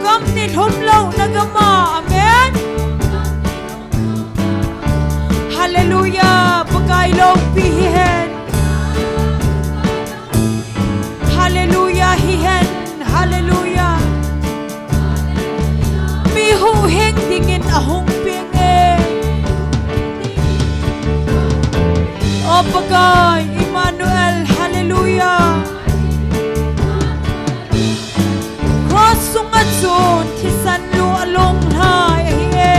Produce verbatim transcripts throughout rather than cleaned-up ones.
Gam nilhum louna gam a. Amen. Hallelujah. Pakai loupi hihen. Hallelujah hihen. Hallelujah. Mi huhhing dingin ahung peng e. O Pakai, Emmanuel, hallelujah. Cross sunga chun thisan lu along lhai ahi e.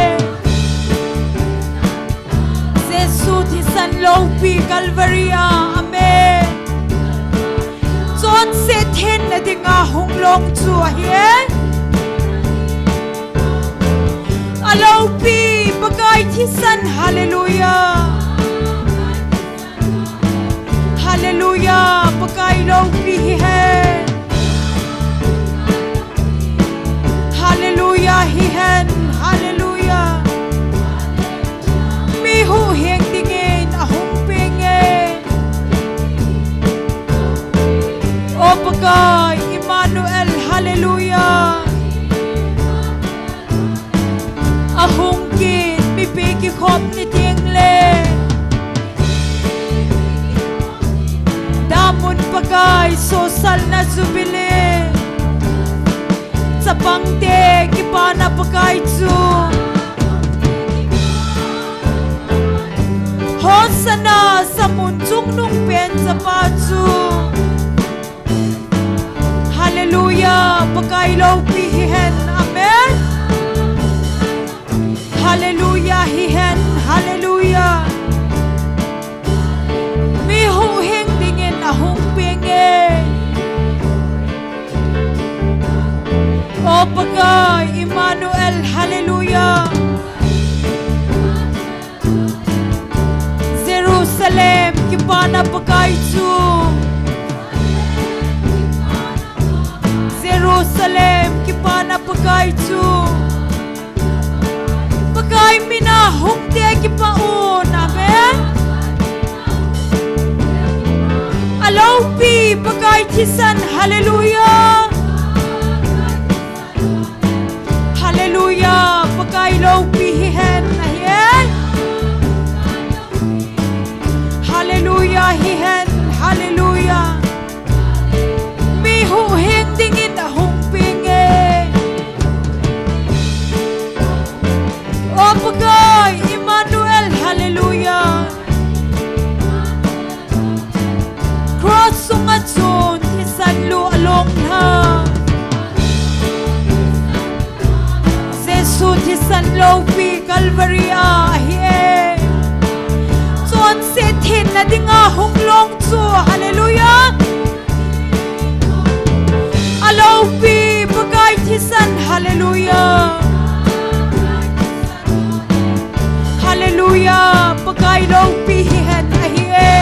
Jesu thisan loupi Calvary a, amen. Chonset thenna dinga hung long chu ahi e. Aloupi Pakai thisan, hallelujah. Hallelujah, Pakai loupi hihen. Hallelujah hihen, hallelujah. Mi huhhing dingin ahung peng e. O Pakai, Emmanuel, hallelujah. Ahung kit mipi kikhop ni ding le. Damun Pakai sosalna jubilee. Chapangte kipana Pakai chu. Hosanna samun chungnung pen chapa chu. Hallelujah, Pakai loupi hihen. Amen. Hallelujah hihen. Hallelujah. Mi huhhing dingin ahung peng e. O Pakai, Emmanuel, hallelujah. Jerusalem kipana Pakai chu. Jerusalem kipana Pakai chu. Pakai mina hungte kipah un, amen. Aloupi Pakai thisan, hallelujah. Hallelujah, Pakai loupi hihen ahi e. Hallelujah hihen, hallelujah. Mi huhhing dingin ahung peng e. O Pakai, Emmanuel, hallelujah. Cross sunga chun thisan lu along lha. Jesu thisan loupi Calvary a ahi e. Chonset thenna dinga hung long chu, hallelujah. Aloupi Pakai thisan, hallelujah. Hallelujah, Pakai loupi hihen ahi e.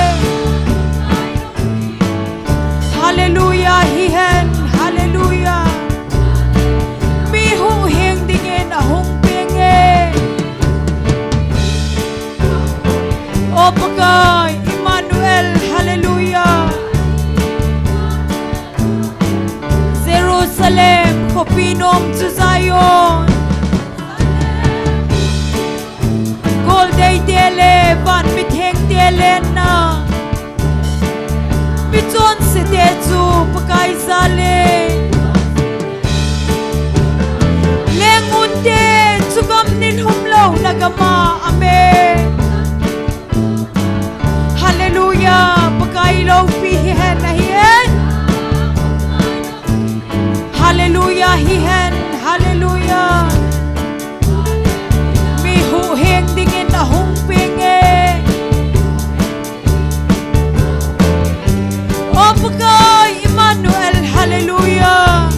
Hallelujah hihen, hallelujah. Mi huhhing dingin ahung peng e. O Pakai, Emmanuel, hallelujah. Jerusalem khopi nom chu Zion. Goldeite le van mithengte lenna. Mi chonsete chu Pakai jal e. Lengunte chu gam nilhum louna gam a, amen. Hallelujah, Pakai loupi hihen ahi e. Hallelujah hihen, hallelujah. Mi huhhing dingin ahung peng e. O Pakai, Emmanuel, hallelujah.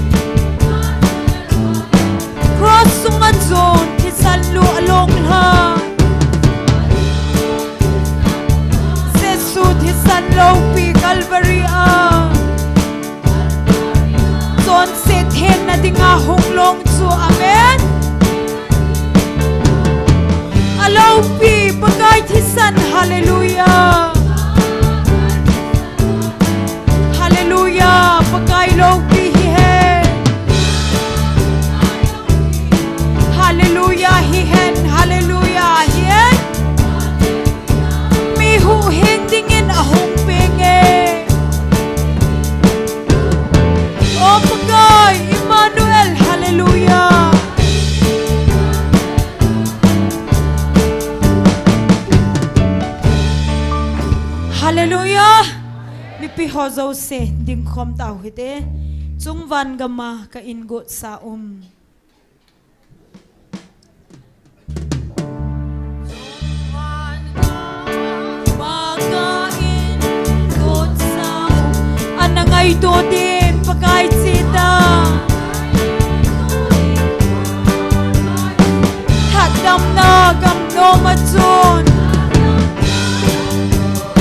Cross sunga chun thisan lu along lha. Jesu thisan loupi Calvary a. Chonset thenna dinga hung long chu, amen. Aloupi Pakai thisan, hallelujah. Hallelujah, Pakai loupi hihen. Jouse dingkhom tau hite. Chungvangam a ka in gotsa um. Ana ngaito din Pakai chita. Lhatdamna gam nom a chun,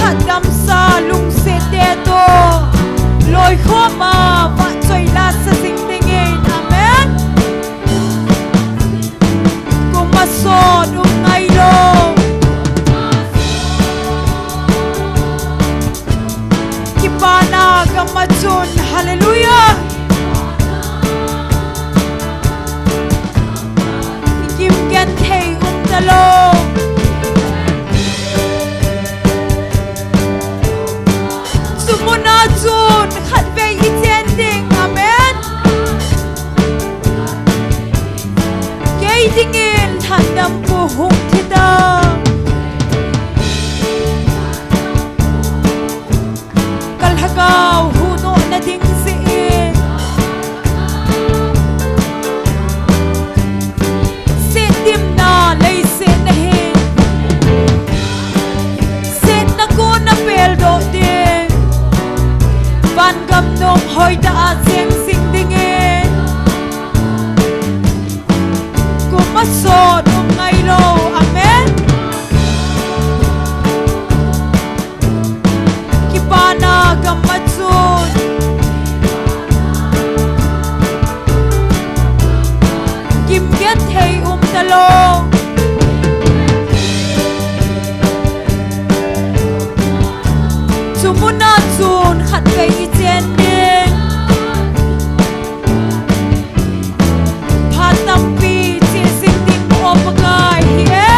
lhatdamsa lungset te toh loikhom a vahchoi lasa jing dingin. Amen. Kum a sot um ngailou. Kipana gam a chun, hallelujah. Kimgenthei um talou. Chu muna chun khatvei i chen ding. Amen. Kei dingin lhatdampu hung thi ta. Ka lhagao huhdoh na ding jeh in, setdimna leiset na hin, setna kona peldoh ding, vangam nom hoitah a cheng jing dingin. Kum a sot um ngailou. Amen. Kipana gam a chun, kimgenthei um talou. Chu muna chun khatvei i chen ding. Phat tampi che jing ding, O Pakai, hi e.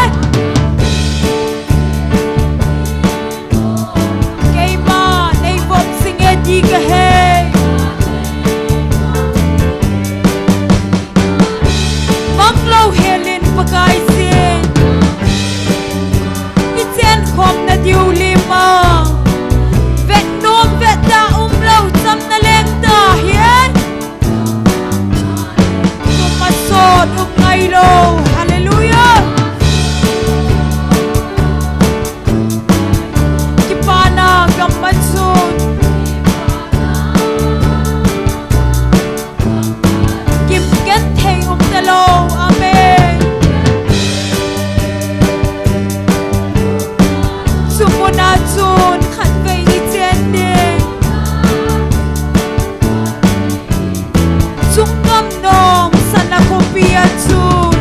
Keima nei vop jing e ti ka he. Manglou helin Pakaiyin, i chenkhomna diu lima, vet nom vet da umlou chamna leng ta hi e. Kum a sot um ngailou. Hallelujah. Kipana gam a chun, kimgenthei um talou. Amen. Chu muna chun khatvei i chen ding. Chungam nom sana khopi a chun,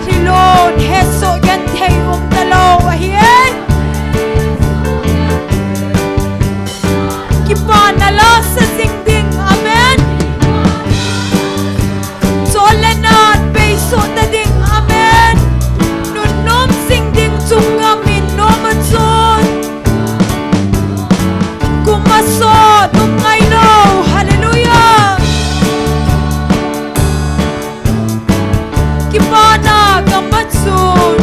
thilon hesoh genthei um talou ahi e. Kipana lasa jing ding. Amen. Chol le nan beisoh ta ding. Amen. Nunnom jing ding chungam in nom a chun, kum a sot um ngailou. Hallelujah. Kipana gam a chun,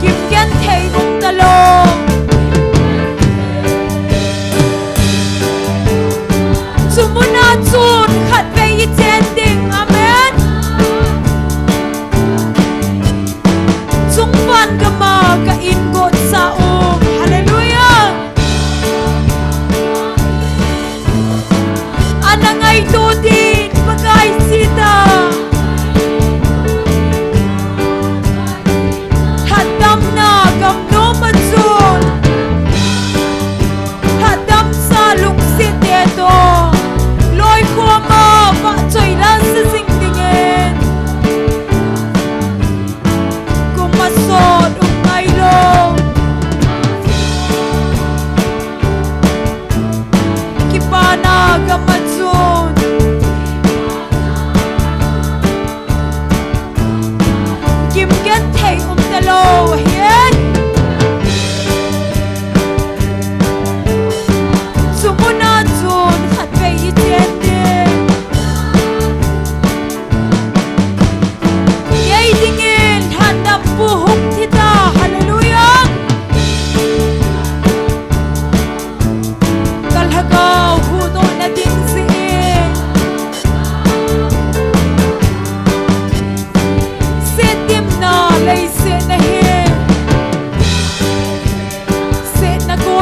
kimgenthei um talou.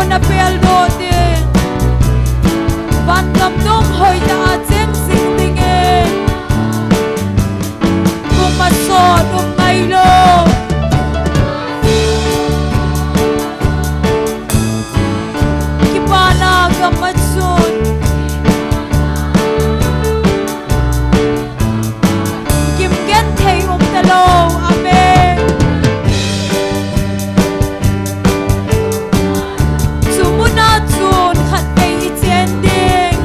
Na peldoh ding, vangam nom hoitah a cheng jing dingin, kum asot um ngailou. Kipana gam a chun kim genthei um talou. Amen. Chu muna chun khatvei i chen ding.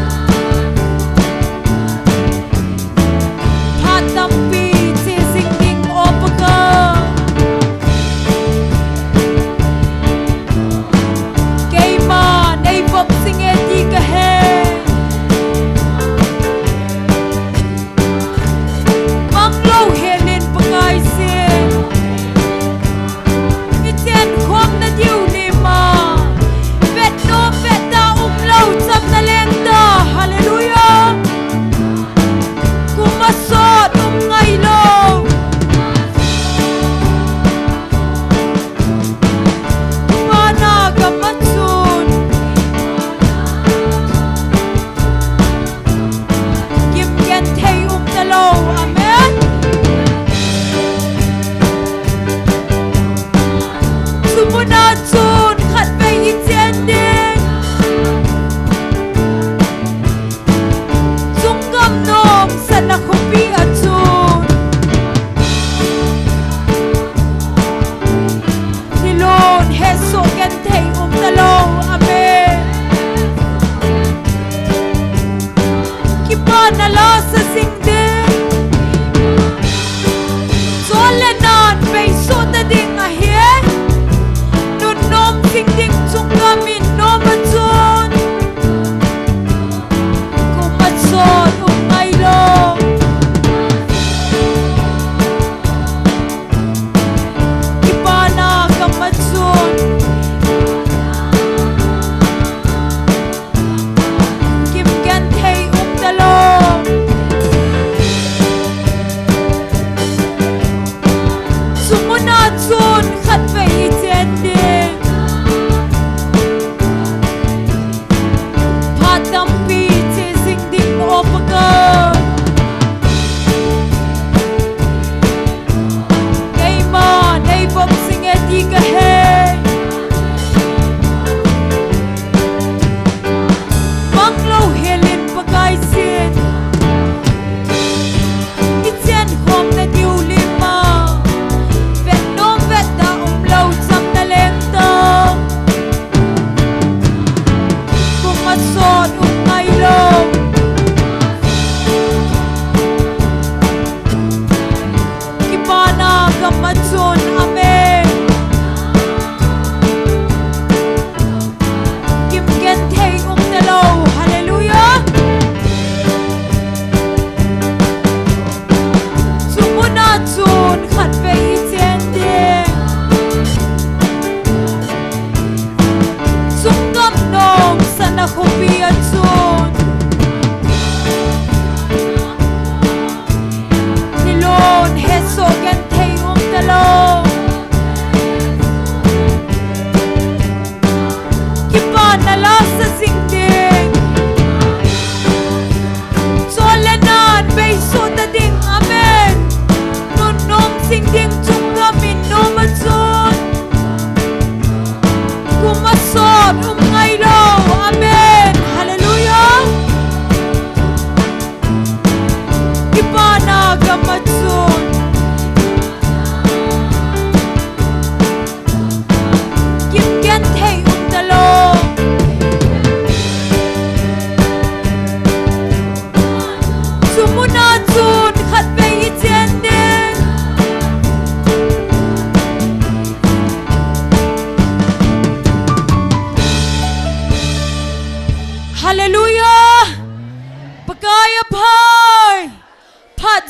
Phat tampi che jing ding, O Pakai. Keima nei vop jing e ti ka he. Mang lou helin Pakai sin, i chen khom na diu lima. Vet nom vet da um lou cham na leng ta. Hallelujah. Kum asot um ngailou. Kipana gam a chun kim genthei um talou. Amen. Chu muna chun khatvei i chen ding. Chunggam nom sana khopi a chun thilon hesoh genthei um talou. Amen. Kipana la sa jing ding. Chol le nan beisoh ta ding ahi. Nunnom jing ding chunggam in nom a chun kum asot um ngailou. Kipana gam a chun kim genthei um talou. Chu muna chun khatvei i chen ding. Phat tampi che jing ding, O Pakai. Keima nei vop jing e ti ka he. Mang lou helin Pakai sin, i chen khom na diu lima. Vet nom vet da um lou cham na leng ta. Kum asot um ngailou. Kipana gam a chun. Amen. Kim genthei um talou. Hallelujah. Chu muna chun khatvei i chen ding. Chunggam nom sana khopi a chun thilon hesoh genthei um talou. Kipana la sa jing ding. Chol le nan beisoh ta ding. Amen. Nunnom jing ding chunggam in nom a chun kum asot um ngailou. Amen. Hallelujah. Kipana gam a chun kim genthei um talou. Chu muna chun khatvei i chen ding. Hallelujah. Pakai aphai. Phat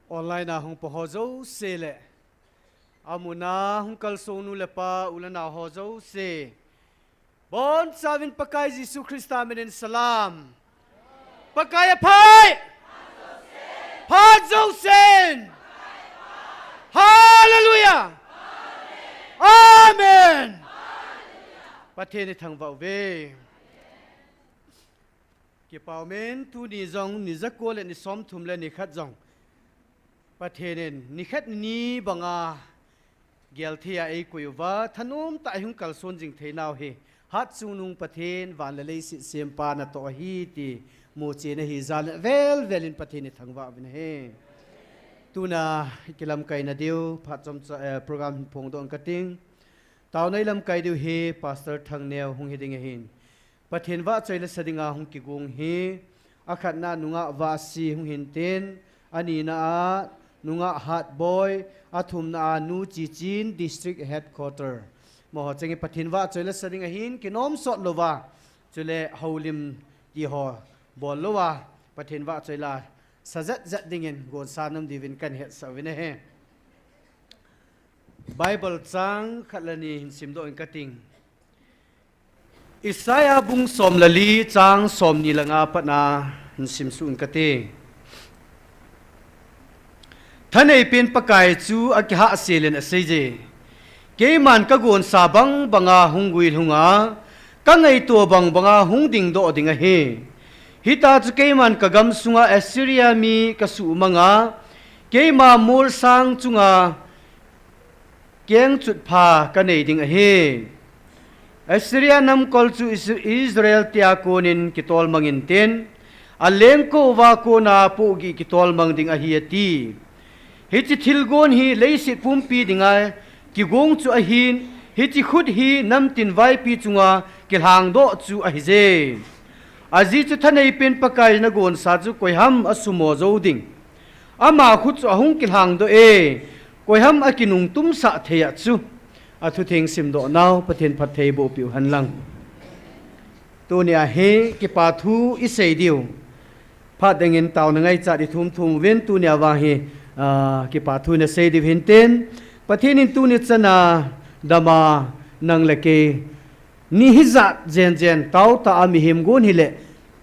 Online a hung po ho jouse le, Amuna hung kalsong nu le pa, u le nao ho jouse, bonchauvin Pakai Jesu Christa minin salam. Pakai aphai. Phat jousen. Hallelujah. Amen. Pathen ithangvah uve. Kipah umin, tuni jong ni jako le ni somthum le ni khat jong Pathen in ni khat ni banga gelthei a eikoi uva, thanom tah a hung kalson jing theinau hi Hatchungnung Pathen, van le leiset sempa natoh ahi ti muchen ahi jal in avel vel in Pathen ithangvah uvin ahi. Tuna ikilamkai nadiu phat chomcha, eh, program hin phongdoh inge kating. Taona ilamkai diu hi Pastor Thangneo hung hiding ahin. Pathen vahchoi le sa dinga hung kigong hi, akhatna nungah Vahsi hung hintin, anina a nungah Hatboi, athumna a Nu Chichin, District Headquarter. Amaho chengin Pathen vahchoi le sa ding ahin, kinom sot louva, chule houlim ti ho bol louva, Pathen vahchoi la sa jat jat dingin gonsa nom diuvin kahin hetsah uvin ahi. Bible chang khat le ni hin simdoh inge kating. Isaiah bung som le li chang somni le nga a pat na hin simsuh inge kati. Thaneipen Pakai chu akihahsel in aseije. Keiman kagonsa bang banga hung guilhunga, kangaito bang banga hung dingdoh ding ahi. Hitia chu keiman kagamsunga Assyria mi kasuhmanga, keima molsang chunga kengchutpha kanei ding ahi. Assyria namkol chu Is-, Israel tia konin kitolmang intin, alengkou uva kona pohgih kitolmang ding ahi ati. Hiche thilgon hi leiset pumpi dinga kigong chu ahin, hiche khut hi namtin vaipi chunga kilhangdoh chu ahije. Ajeh chu thaneipen Pakai nagonsa chu koiham asumo jou ding. Ama khut chu ahung kilhangdoh e, koiham akinungtumsah thei a chu. Athutheng simdoh nau Pathen phattheiboh peh u henlang. Tunia hi kipa thu isei diu. Phat dingin taona ngaichat ithum thum uvin, tunia vang hi, ah, kipa thu nasei diu hintin. Pathen in tuni chana dama nang le kei ni hijat jen jen, taotah a mihem gon hile,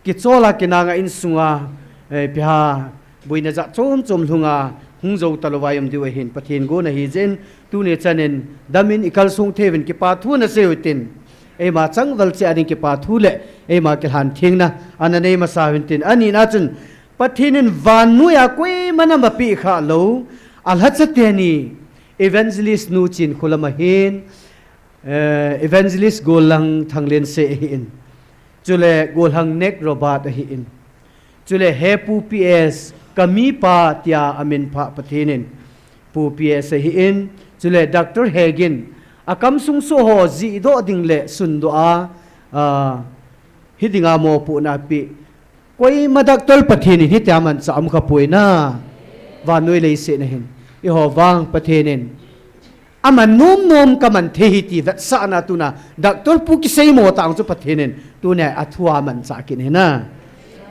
kichola kinanga insunga, eh, ipi ham, boina jat chom chom lhunga hung jou talouva i-um diu ahin, Pathen gon ahijeh in, tuni chanin damin ikalsong thei uvin kipa thu nasei uhitin. Eima changval cheh a ding kipa thu le eima kilhan thengna ana nei masa uhitin. Anina chun, Pathen in vannoiya koiman amapeh khah lou, alhacha teni Evangelist Nu Chinkholam ahin, eh, Evangelist Golhang Thanglensei ahin. Chule Golhang Nek Robert ahin. Chule Hepu P S, kamipa tia amin phah Pathen in Pu P S ahin. Chule Doctor Hegin, akamsung soh ho jihdoh ding le sundoh a, ah, hidinga mopohna apeh. Koima doctor Pathen in hitia manchah aum khapoi na. Vannoi leiset a hin. Eiho vang Pathen in aman nom nom kaman thei ahi ti vetsahna tuna doctor pu kiseimo tah chu Pathen in tunia athua amanchah kit ahi na.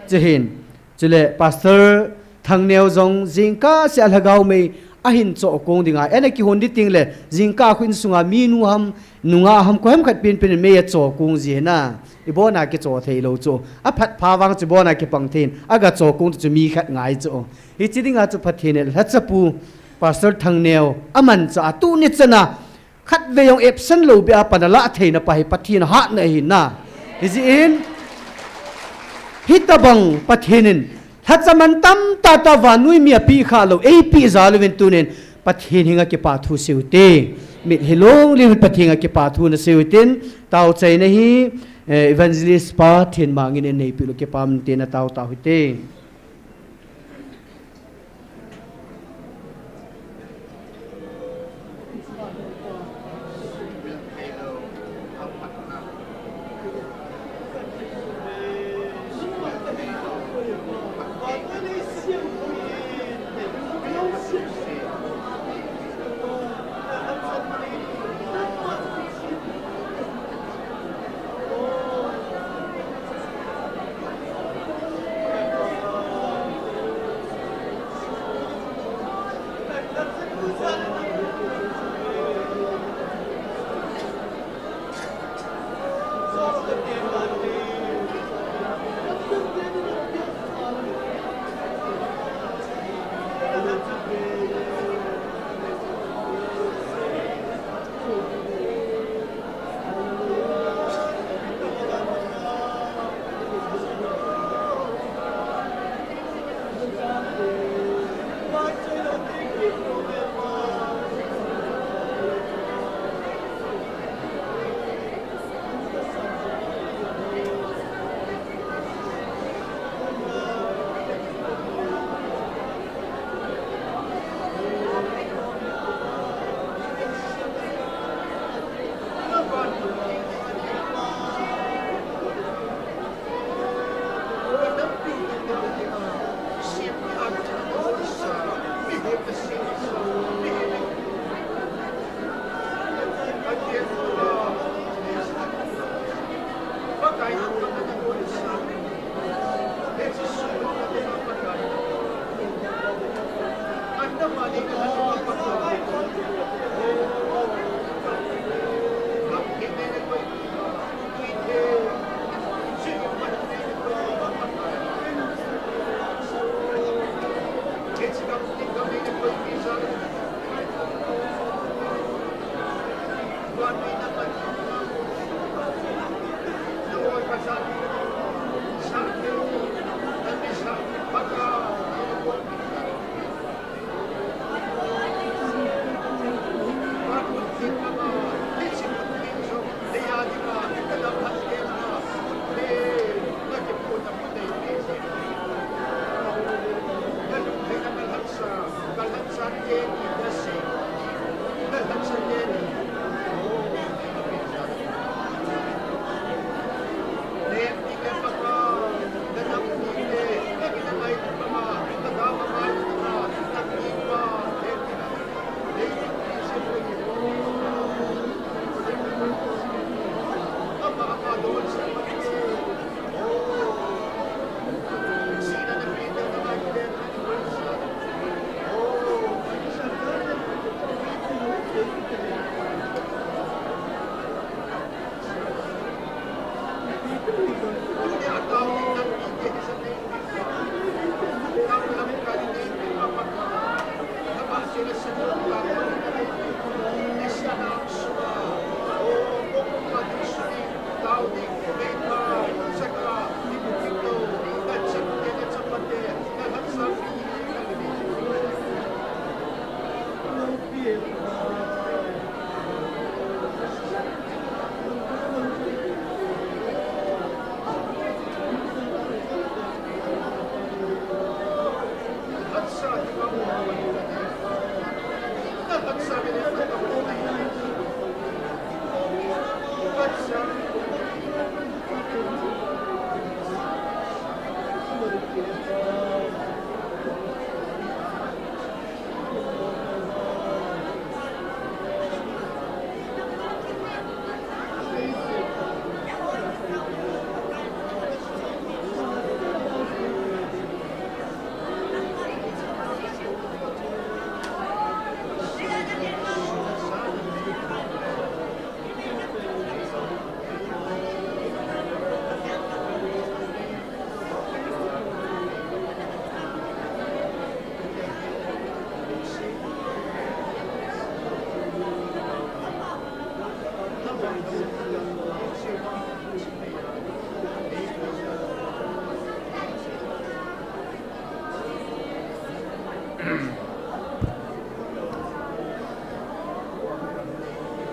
Chuhin, chule Pastor Thangneo jong jingkah seh a lhagao mei ahin chohkong dinga, ana kihon ding teng le, jingkah khu insunga minu ham, nungah ham, koiham khat penpen in mei achohkong ji ahi na. Ibona kichoh thei lou chu. Aphat pha vang chu ibona kipang thei in, aga chohkong chu mi khat ngai chu. Hiche dinga chu Pathen in lhachapu Pastor Thangneo amanchah a tuni chana khatvei jong absent lou beh a pan alah theina pa hi Pathen hatna ahi na. Hijeh in, hitobang Pathen in lhacha mantam tah tah vannoi mi apeh khah lou, eipeh jal uvin tunin Pathen henga kipa thu sei ute. Mitlhi longlhing Pathen henga kipa thu nasei utin, taochaina hi, eh, Evangelist pa Thenmangin eineipeh uleh kipa min tin atao tao hite.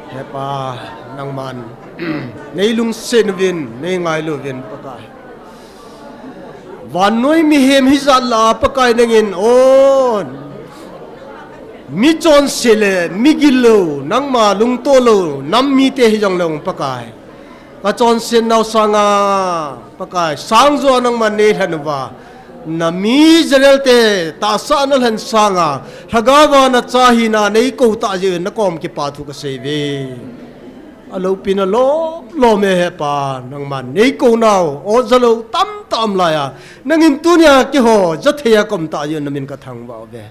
Hepa, nangman neilungset uvin, neingailu uvin, Pakai. Vannoi mihem hijat lah a, Pakai, nangin, o, mi chonse le mi gilou, nangma lungtoh lou nam mite hijongle, Pakai, kachonset nau sanga, Pakai, sangjo a nangman neilhen uva, nami Israel te tahsa a nalhen sanga, lhagao a nacha hina neikou tah jeh uvin nakom kipathu kasei uve. Aloupina lom lom e, Hepa, nangman neikou nau, o, jalou tamtah um laiya, nangin tunia keiho jathei a kaum tah jeh uvin namin kathangvah uve.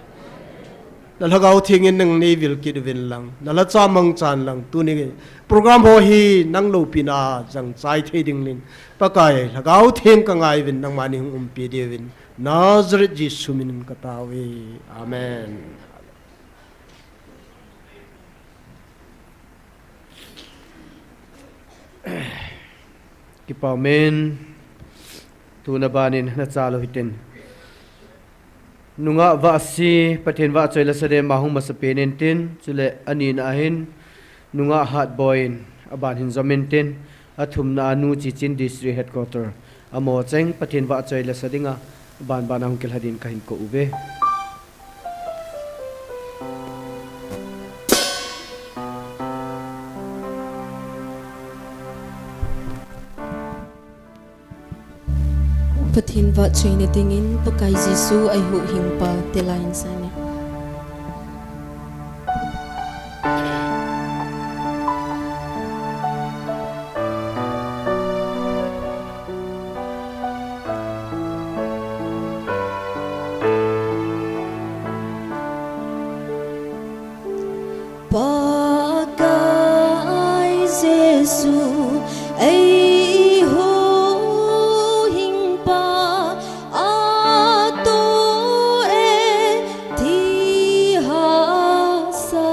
Na Lhagao Theng in nang neivil kit uvin lang, na lhacha mangchan lang, tuni program ho hi nang loupina a jangchai thei dingin, Pakai, Lhagao Theng kangai uvin, nangman neihung umpi diuvin, Nazareth Jesu minin katao uve. Amen. Kipa umin, tuna banin nacha lou hitin. Nungah Vahsi, Pathen vahchoi le sadim a hung masapen intin, chule anina ahin, Nungah Hatboi in aban hin jom intin, athumna a Nu Chichin District Headquarter, amaho cheng Pathen vahchoi le sa dinga, aban ban a hung kilha din kahin kou uve. Pathen vahchoina dingin Pakai Jesu eihuhhingpa te laiyin sangin. Pakai Jesu, eihuhhingpa, atoh e ti hahsa.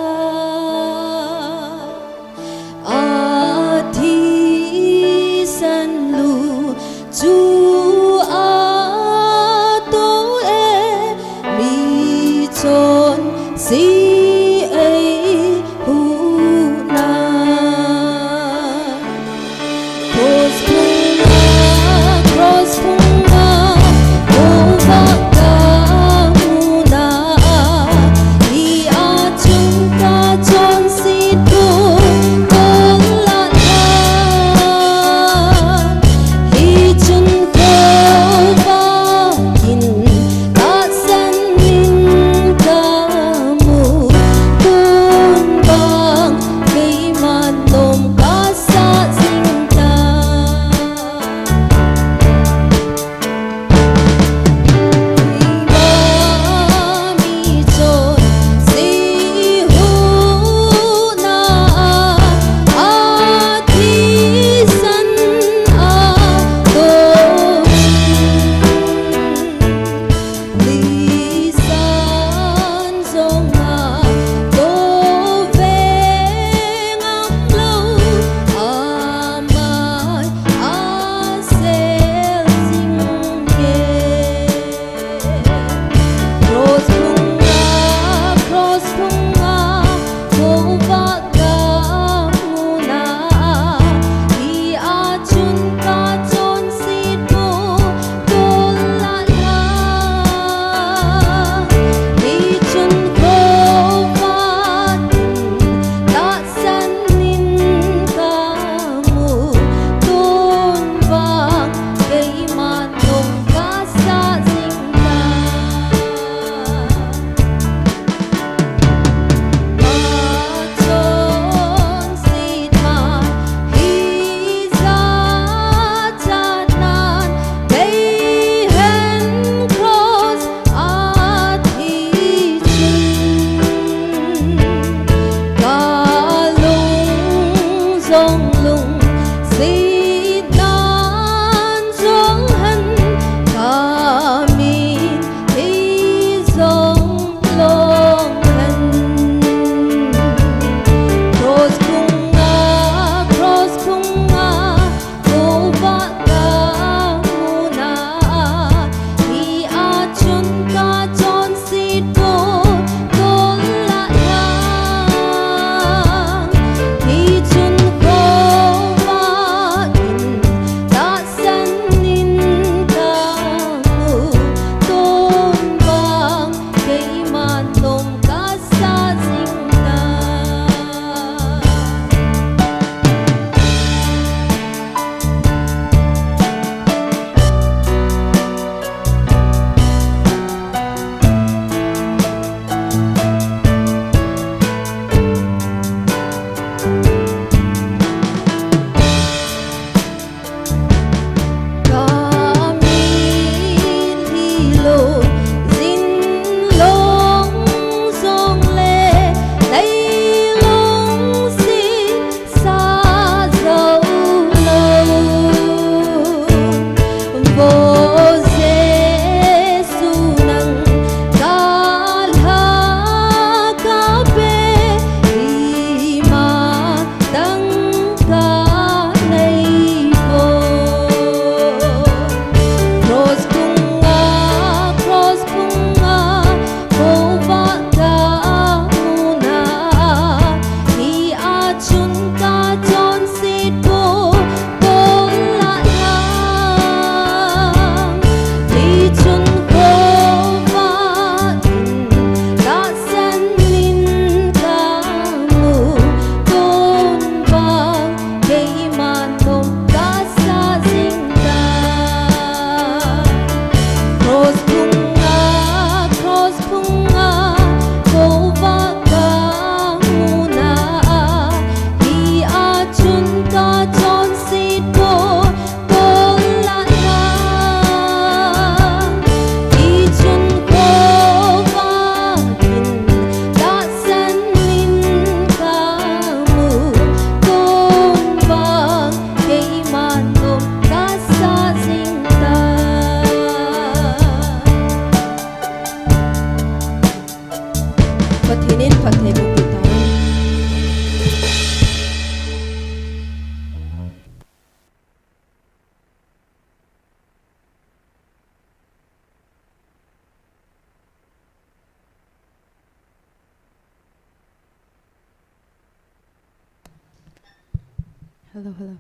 Hello, hello.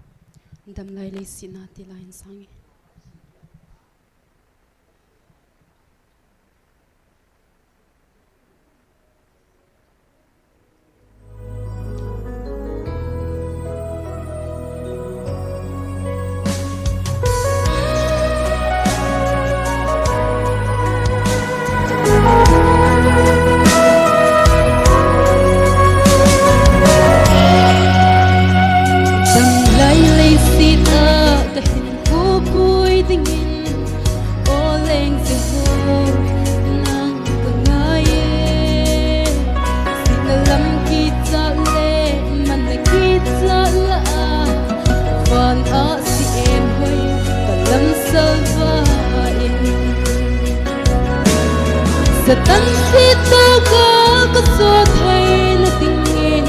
Damlai leiset na ti la hin sang e. Damlai leiset a ka hinkho pui dingin, o leng Jehovah, nang ka ngai e. Sihna lam kicha le manna kicha lah a, van a siem hoi ka lam salva in. Satan sitoh ka, ka so theina dingin,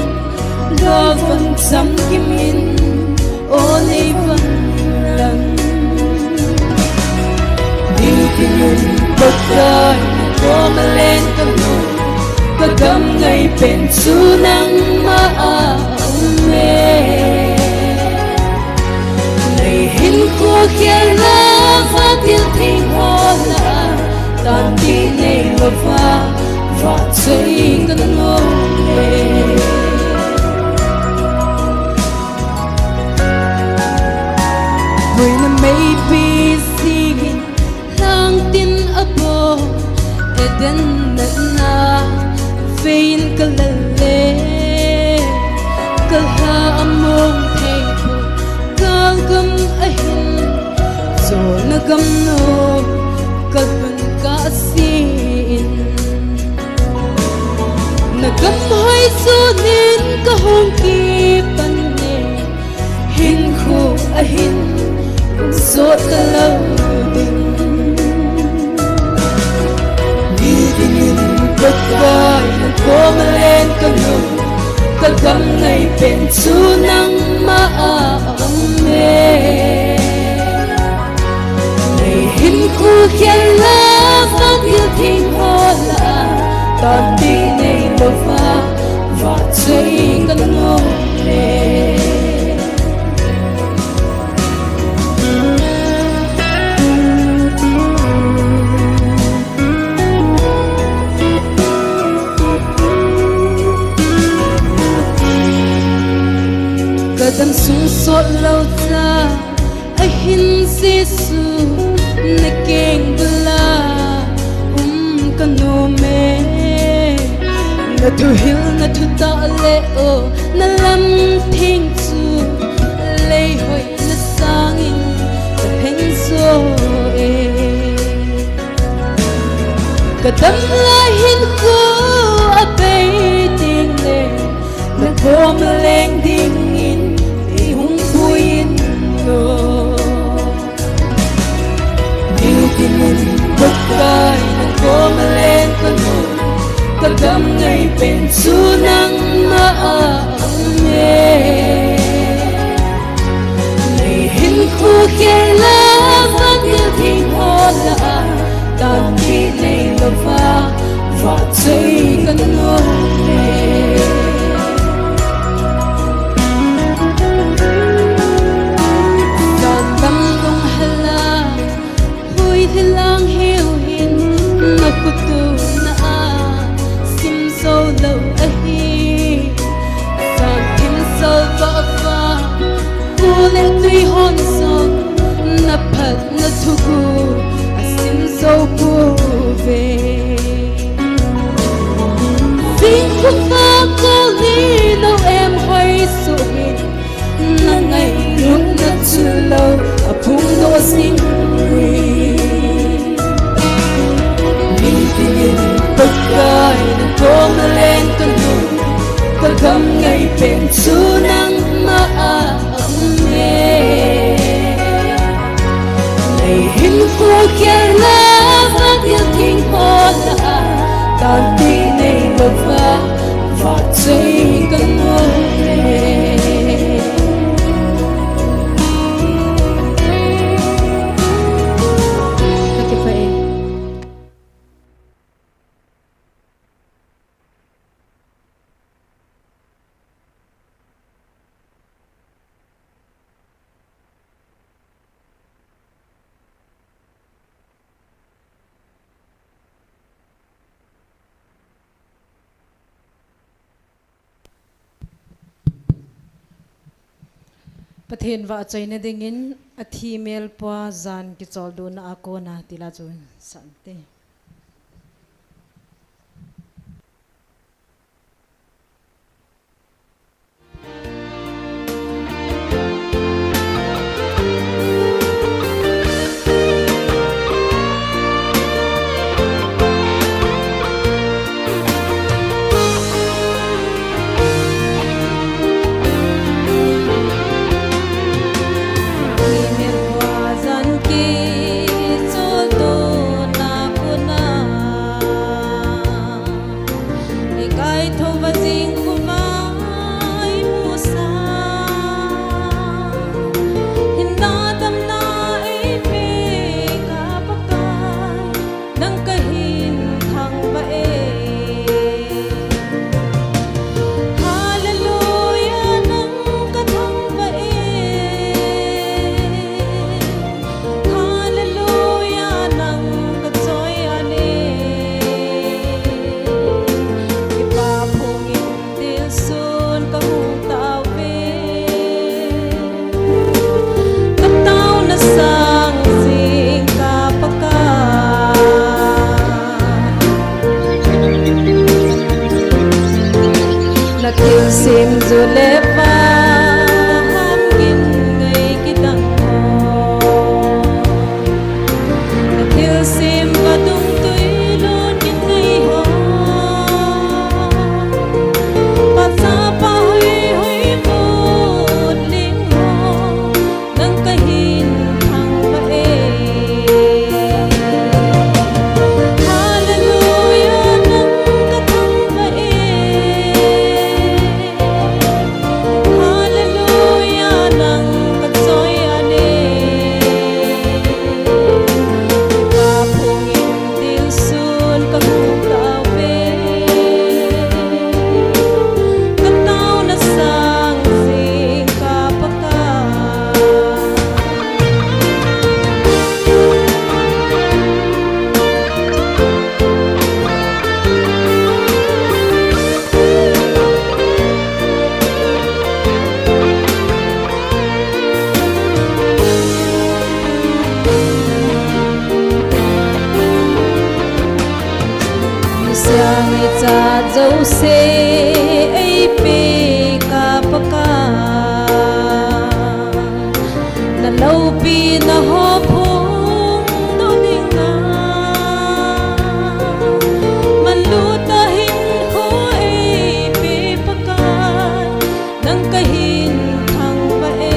lou vang chamkim in, o nei vang lang. Nitin in Pakai, na koma leng ka nu, ka gam ngai pen chu nangma a um e. Nei hinkho khel a vantil theng hol a, tanpi nei louva vahchoi ka nom e. Boina meipi sigin, lhang tin a bol, Eden natna vei in ka lal le, ka lha a mong thei poi, gal gam ahin, jona gam nom ka lhun ka sin. Na gam hoi sun in ka hung kipan e, hinkho ahin sot ka lou ding. Nitin in Pakai, na koma leng ka nu, ka gam ngai pen chu nangma a um e. Nei hinkho khel a vantil theng hol a, tanpi nei louva vahchoi ka nom e. Ka dam sung sot lou cha ahin Jesu, na keng bula um ka nom e. Na thuhil na thutah le o, na lam theng chu lei hoina sangin ka lheng jo e. Ka damlai hinkho a bei ding le, na koma leng dingin ei hung pui in o. Nitin in Pakai, na koma leng ka nu, ka gam ngai pen chu nangma a um e. Nei hinkho khel a vantil theng hol a, tanpi nei louva vahchoi ka nom e. Satan lunghel a, huithi lang hiu hin, na khut u na a sim jou lou ahi. Sang thim salva va, kul le tui hon jong, na phatna thuguh a sim jou pouve. Sing khu fa kol ni no em hoi su hin, na ngailutna chu lou a phung doh jing ui. Nitin in Pakai, na koma leng ka nu, ka gam ngai pen chu nangma a um e. Nei hinkho khel a vantil theng hol a, tanpi nei louva vahchoi ka nom e. Ka kipah e. Pathen vahchoina dingin athi melpua jan kicholdohna a kona tila chun sante. Hallelujah, nang ka thangvah e. Hallelujah, nang ka choi ane. Kipa phungin dilsun ka hung tao ve. Ka taona sang jingkah Pakai. Na thilsem ju le vaham gin ngei kidang ho. Na thilsem vadung tui lut gin ngei ho. Pachapa hoi hoi mut ling ho. Nang ka hin thangvah e. Hallelujah, nang ka thangvah e. Hallelujah, nang ka choi ane. Ka phungin dilsun ka hung tao ve. Ka taona sang jingkah Pakai. Misia micha jouse eipeh kah Pakai. Na loupina ho phongdoh dinga. Manlu tah hinkho eipeh Pakai. Nang ka hin thangvah e.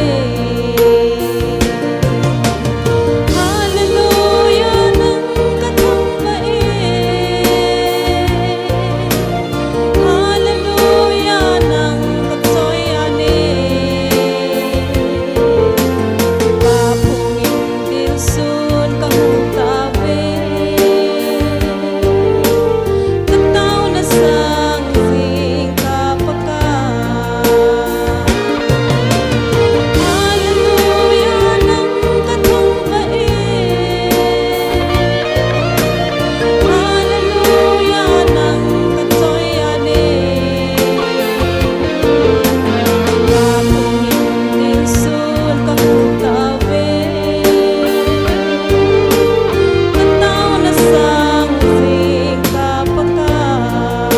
Hallelujah, nang ka thangvah e. Hallelujah, nang ka choi ane. Kipa phungin dilsun ka hung tao ve. Ka taona sang jingkah Pakai. Hallelujah, nang ka thangvah e. Hallelujah, nang ka choi ane. Ka phungin dilsun ka hung tao ve. Ka taona sang jingkah Pakai.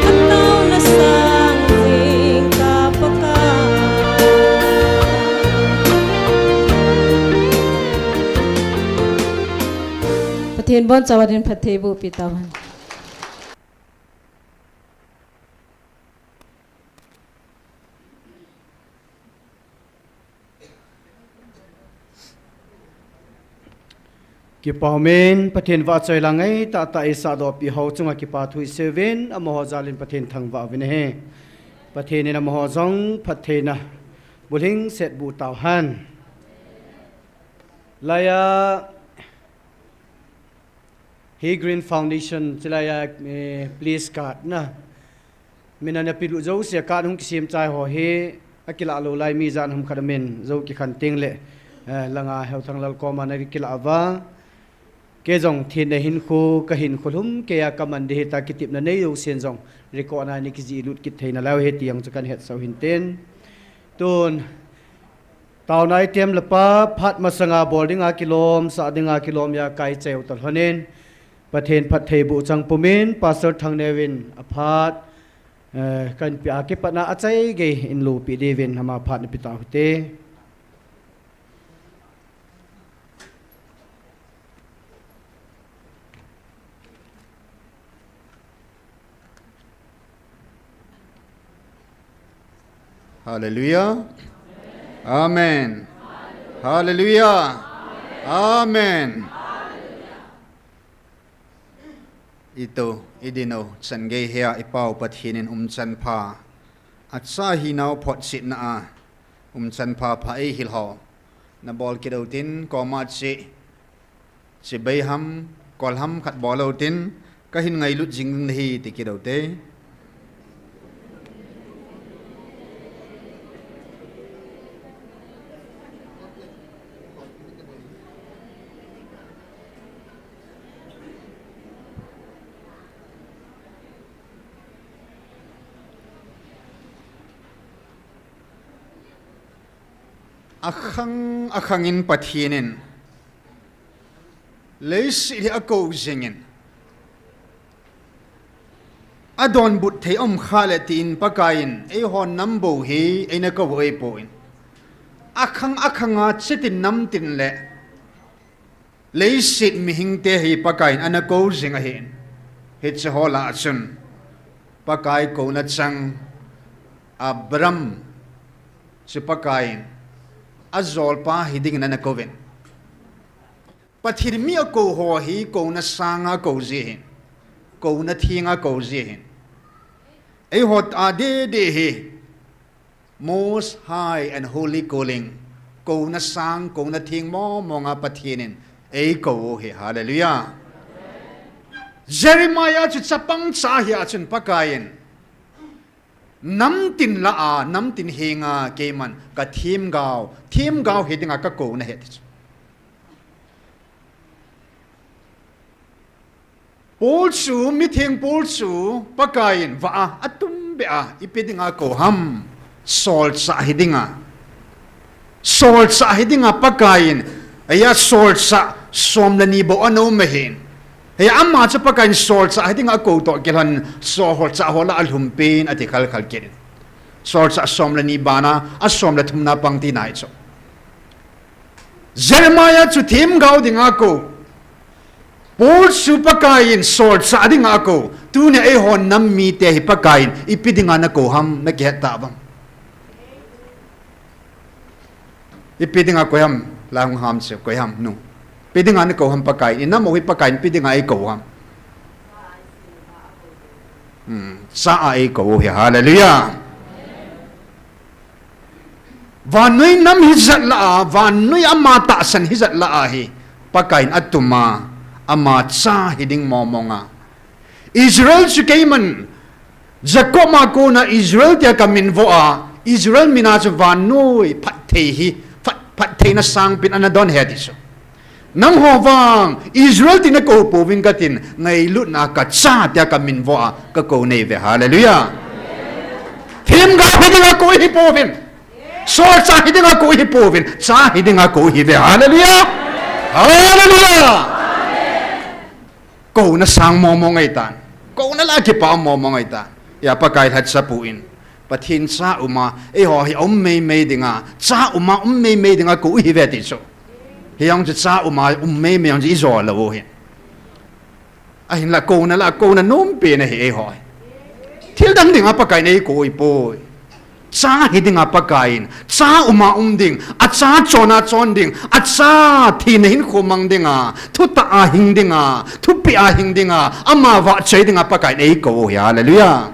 Ka taona sang jingkah Pakai. Pathen bonchauva din phatthei boh peh tauhen. Kipa umin, Pathen vahchoi la ngai tahtah eisah dohpeh ho chunga kipa thu isei uvin, amaho jalin Pathen thangvah uvin ahi. Pathen in amaho jong phattheina bulhingset boh tauhen. Laiya, hi Green Foundation, chulaiya, eh, please card na. Min ana pelut jouse a card hung kisem chai ho hi, akilah lou lai mi jan ham khat amin, jou kikhen tengle, eh, langa Heuthang Lal koma ana kilah uva. Kei jong thenna hinkho, ka hinkho lhum keiya kaman ding ahitai, kitepna nei jousen jong, record a ana kijih lut kit theina laiyu ahi ti jong chu kahin hetsah u hintin. Tun, taona item le pa, phat masanga bol dinga kilom, sah dinga kilom a kai cheu ta lhonin, Pathen phattheiboh chang pumin, Pastor Thangneo in aphat, eh, kahin pia kipatna achaigei in lopi diuvin ama phat napi tau hite. Hallelujah. Amen. Hallelujah. Amen. Ito, idin o, chan gei hea i Pau Pathen in umchan pha, acha hinau photchetna a umchan pha pha eihil ho. Nabol kit utin, koma che, chibai ham, kol ham khat bol utin, kahin ngailut jing ding ahi ti kit ute. Akhang, akhang in Pathen in leiset hi akou jingin, adonbut thei aum khah le tin Pakai in, eiho nam bou hi eina kou ahipoi. Akhang, akhang a chitin namtin le leiset mihingte hi Pakai in ana kou jing ahin. Hiche ho lah a chun Pakai kouna chang Abram chu Pakai in ajolpa hidingin ana kouvin. Pathen mi akou ho hi kouna sanga kou ji ahin. Kouna thenga kou ji ahin. Eiho a dede hi Most High and Holy Calling. Kouna sang, kouna theng mong monga Pathen in eikou u hi. Hallelujah. Jeremiah chu chapang cha hi a chun Pakai in, namtin lah a, namtin henga keiman kathemgao, themgao hidinga kakou nahi ati chu. Paul chu, mitheng Paul chu, Pakai in vah a, atumbeh a, ipi dinga kou ham, solchah hidinga. Solchah hidinga Pakai in, eia solchah som le ni bou ana um ahin. Eia ama chu Pakai in solchah hidinga akou toh kilhon, solchah ho lah a alhumpen ati khalkhal kit in. Solchah som le ni bana, asom le thumna pang tina ahi chu. Jeremiah chu themgao dinga akou. Paul chu Pakai in solchah dinga akou. Tunia eiho nam mite hi Pakai in ipi dinga nakou ham, nakihet tauvam? Ipi dinga koi ham, la hung ham chu koi ham nu. Ipi dinga nakou ham Pakai in, inam u hi Pakai in ipi dinga eikou ham? Hmm, cha a eikou u hi, hallelujah. Vannoi nam hijat lah a, vannoi ama tahsan hijat lah a hi, Pakai in atuma, ama cha hiding mong monga. Israel chu keiman, Jacob a kona Israel tia kaminvo a, Israel mina chu vannoi phatthei hi, phat, phattheina sangpen ana don ahi ati chu. Nangho vang Israel tina kou pouvin katin, ngailutna kacha tia kaminvo a kakou nahi uve. Hallelujah. Themgao hidinga kou ihi pouvin. Solchah hidinga kou ihi pouvin. Cha hidinga kou ihi uve. Hallelujah. Hallelujah. Kouna sang mong mong ahitan. Kouna lah a kipa mong mong ahitan. Eia Pakai lhacha pu in, Pathen cha uma, eiho hi aum meimei dinga, cha uma um meimei dinga kou ihi uve ti chu. Hijong chu cha uma um meimei jong chu ijou lou u hi. Ahinla kouna lah a kouna nompen ahi eiho hi. Thil dang dinga Pakai in eikou ahipoi. Cha hidinga Pakai in, cha uma um ding, acha chona chon ding, acha thina hinkho mang dinga, thutah a hing dinga, thupeh a hing dinga, ama vahchoi dinga Pakai in eikou u hi, hallelujah.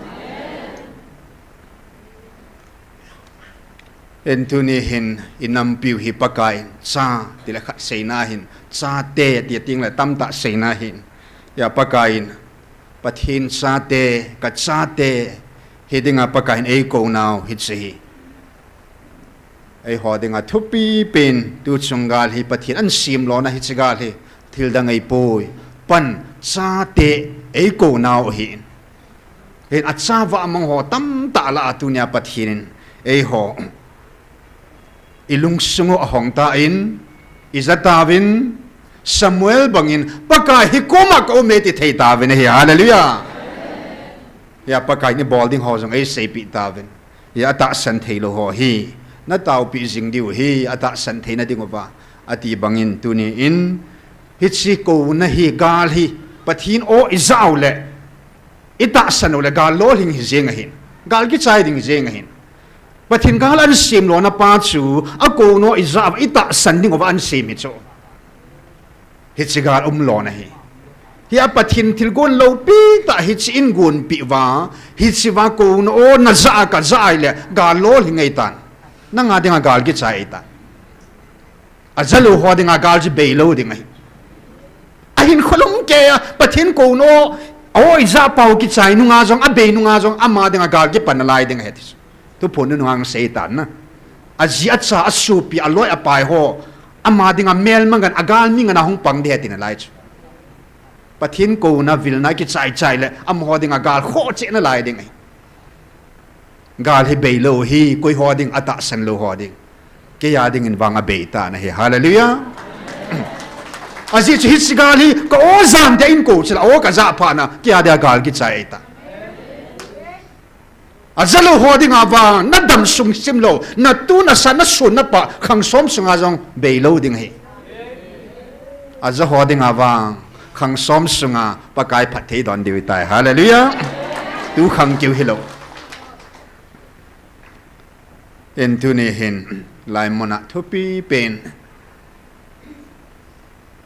Hin tuni hin inampiu hi Pakai in, cha, tile khat seina hin, chate, tia tengle tamtah seina hin. Eia Pakai in, Pathen chate, kachate, hidinga Pakai in eikou nau hiche hi. Eiho dinga thupi pen, tuchung gal hi Pathen in asem lona hiche gal hi, thil dang ahipoi. Pan, chate, eikou nau ahin. Hin acha vah mang ho tamtah lah a tunia Pathen in, eiho I lungsung u ahong tan, i ja tauvin, Samuel bangin, Pakai hi koma ka um e ti thei tauvin ahi, hallelujah. Hia Pakai in i bol ding ho jong ei seipeh tauvin. Hia atahsan thei lou ho hi, na taopi jing diu ahi, atahsan theina diuva, ati bangin tuni in, hiche kouna hi, gal hi, Pathen aw i ja u le, i tahsan u le gal lolhing hi jeng ahin. Gal kichai ding jeng ahin. Pathen gal ahin sem lona pa chu, akouna i ja uva, i tahsan diuva ahin sem hi chu. Hiche gal um lona hi. Hia Pathen thilgon loupi tah hiche in gonpeh uva, hiche va kouna aw na ja a ka ja a ahile, gal lolhing ahitan. Nanga dinga gal kichai ahitan. Aja lou ho dinga gal chu bei lou ding ahi. Ahin kholung kei a, Pathen kouna aw, aw i ja pau kichai nunga jong, abei nunga jong, ama dinga gal kipan nalai ding ahi ti chu. Thuphon nunung a sei tan na. Aji acha, asopi, aloi apai ho, ama dinga melma ngen, agal mi ngen a hung pang ding ahi ti nalai chu. Pathen kouna vilna kichai chai le, amaho dinga gal khoh cheh nalai ding ahi. Gal hi bei lou hi, koi ho ding, atahsan lou ho ding. Kei a dingin vang abei tan ahi. Hallelujah. Ajeh chu hiche gal hi, ka aw jan dia in kou chula, aw ka ja phat na, kei a dia gal kichai ahitan. Aja lou ho dinga vang, na dam sung sim lou, na tu na sa, na sun na pah, khang som sunga jong bei lou ding ahi. Aja ho dinga vang, khang som sunga Pakai phatthei don diu ahitai. Hallelujah. Tu khang keu hilou. Hin tuni hin, lai mun a thupi pen.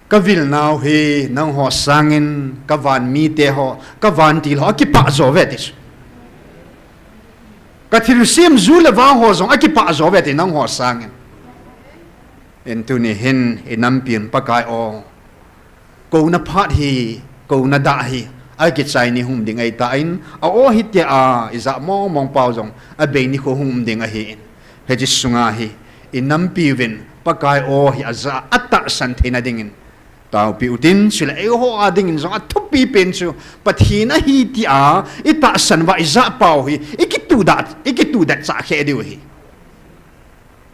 Ka vil nau hi, nangho sangin, ka van mite ho, ka vantil ho, akipah jo uve ti chu. Ka thilsem ju le vang ho jong, akipah jo uve ti nangho sangin. Hin tuni hin, i nampi un Pakai aw. Kouna phat hi, kouna dah hi, akichai ni hung um ding ahitan, a aw hitia, i ja mong mong pau jong, abei nikho hung um ding ahin. Hiche sunga hi, i nampi uvin, Pakai aw hi aja, atahsan theina dingin. Taopi utin, chule eiho a dingin jong athupi pen chu, Pathen ahi tia, i tahsan uva i ja pau hi, i kitudet, i kitudet chah khe diu ahi.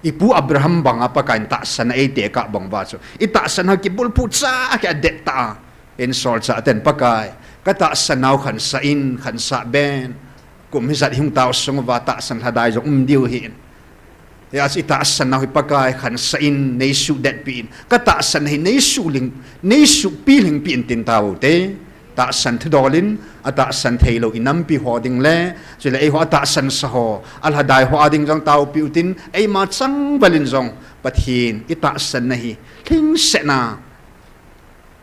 I pu Abraham banga Pakai in tahsan a eitekah bang uva chu. I tahsan ho kibulphu chah khe adet tah a. Hin solchah ten Pakai. Ka tahsan nau khansah in, khansah ben. Kum hijat hung tao sung uva tahsan lhadai jong um diu ahin. Hijeh a chu i tahsan nau hi Pakai khansah in, neisuh detpi in. Ka tahsan hi neisuh ling, neisuh pi ling pi in tin tao te. Tahsan thudol in, atahsan thei lou i nampi ho ding le, chule eiho atahsan sa ho, alhadai ho a ding jong taopi utin, eima changval in jong, Pathen, i tahsan na hi, lhingsetna,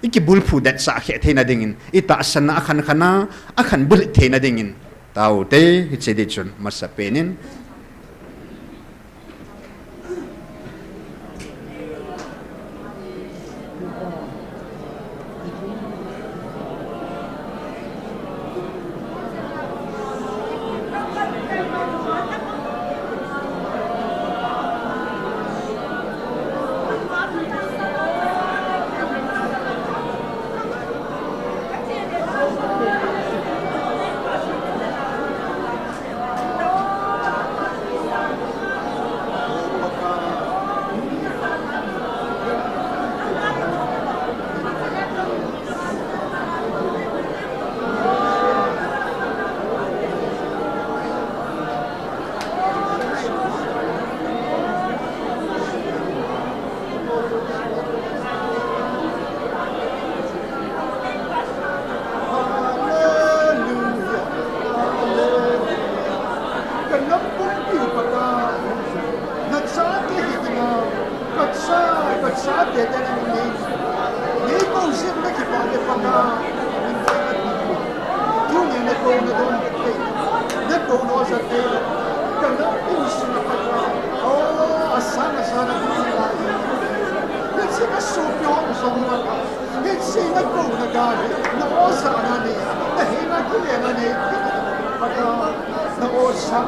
i kibulphu det chah khe theina dingin, i tahsan na akhan khan a, akhan bulhit theina dingin, tao te, hiche di chun, masa pen in, Ka nam pumpi u Pakai, na chate hi dinga, ka cha, ka chate te na nei, nei kou jep na kipah le Pakai, min dei na ti. Tuni na kou na don te, na kou na ja te, ka nam pumpi u sunga Pakai, o, asang asang na ti lai. Na chi ka su pyo song na ka. Hiche na kouna gal hi, na oja na nei, na hina kile na nei, Pakai, na oja,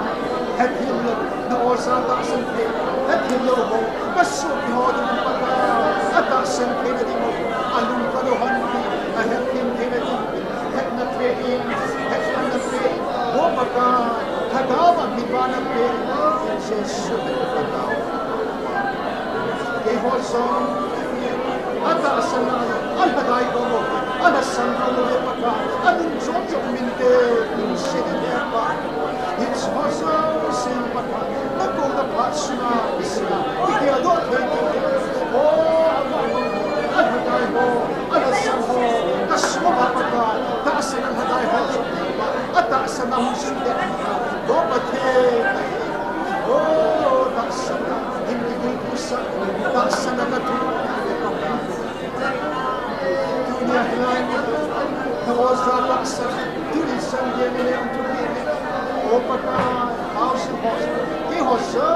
hethem lou, na oja tahsan thei, hethem lou ho, ka sopi ho ding Pakai, atahsan theina ding ho, alung ka lou hon, ahethem theina ding, hetna pe in, hetna pe in, o Pakai, Lhagao a mi pa na pe in, Jesu Pakai. Atahsan a, alhadai ho, alhasam ho le Pakai, anung jom jom minte, nung se di le pa. It's possible, sin Pakai, na ko na pa suna, suna, ikia do thei thei. Oh, alhadai ho, alhasam ho, kasuma Pakai, tahsan alhadai ho, atahsan a hung sin de, do pa thei. Oh, tahsan a, in ki gui pusa, tahsan a ka tu. Tunia hilai ni, ka oza tahsan, tuni san dia ni le ang tu ni. O Pakai, au si ho, ki ho so,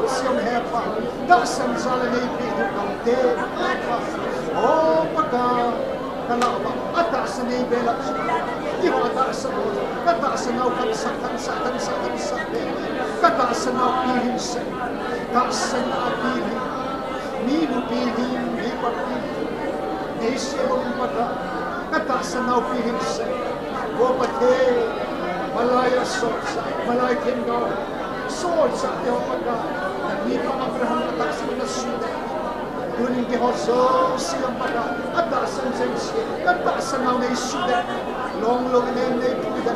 siam he pa, tahsan sa le nei pi du kang te, he pa. O Pakai, ka la ba, atahsan nei be la, ki ho atahsan ho, ka tahsan au kan sa, kan sa, kan sa, kan sa be, ka tahsan au pi hin sa, tahsan a pi hin. Mi nupi hin, mi papi hin, mi semo min Pakai, ka tahsan nau pi hin se. Ko Pathen, malai a sot sa, malai themgao, sot sa te ho Pakai, mi pa Abraham ka tahsan na su de. Tunin ke ho so siam Pakai, atahsan jeng se, ka tahsan nau nei su de. Long long nei nei pu de.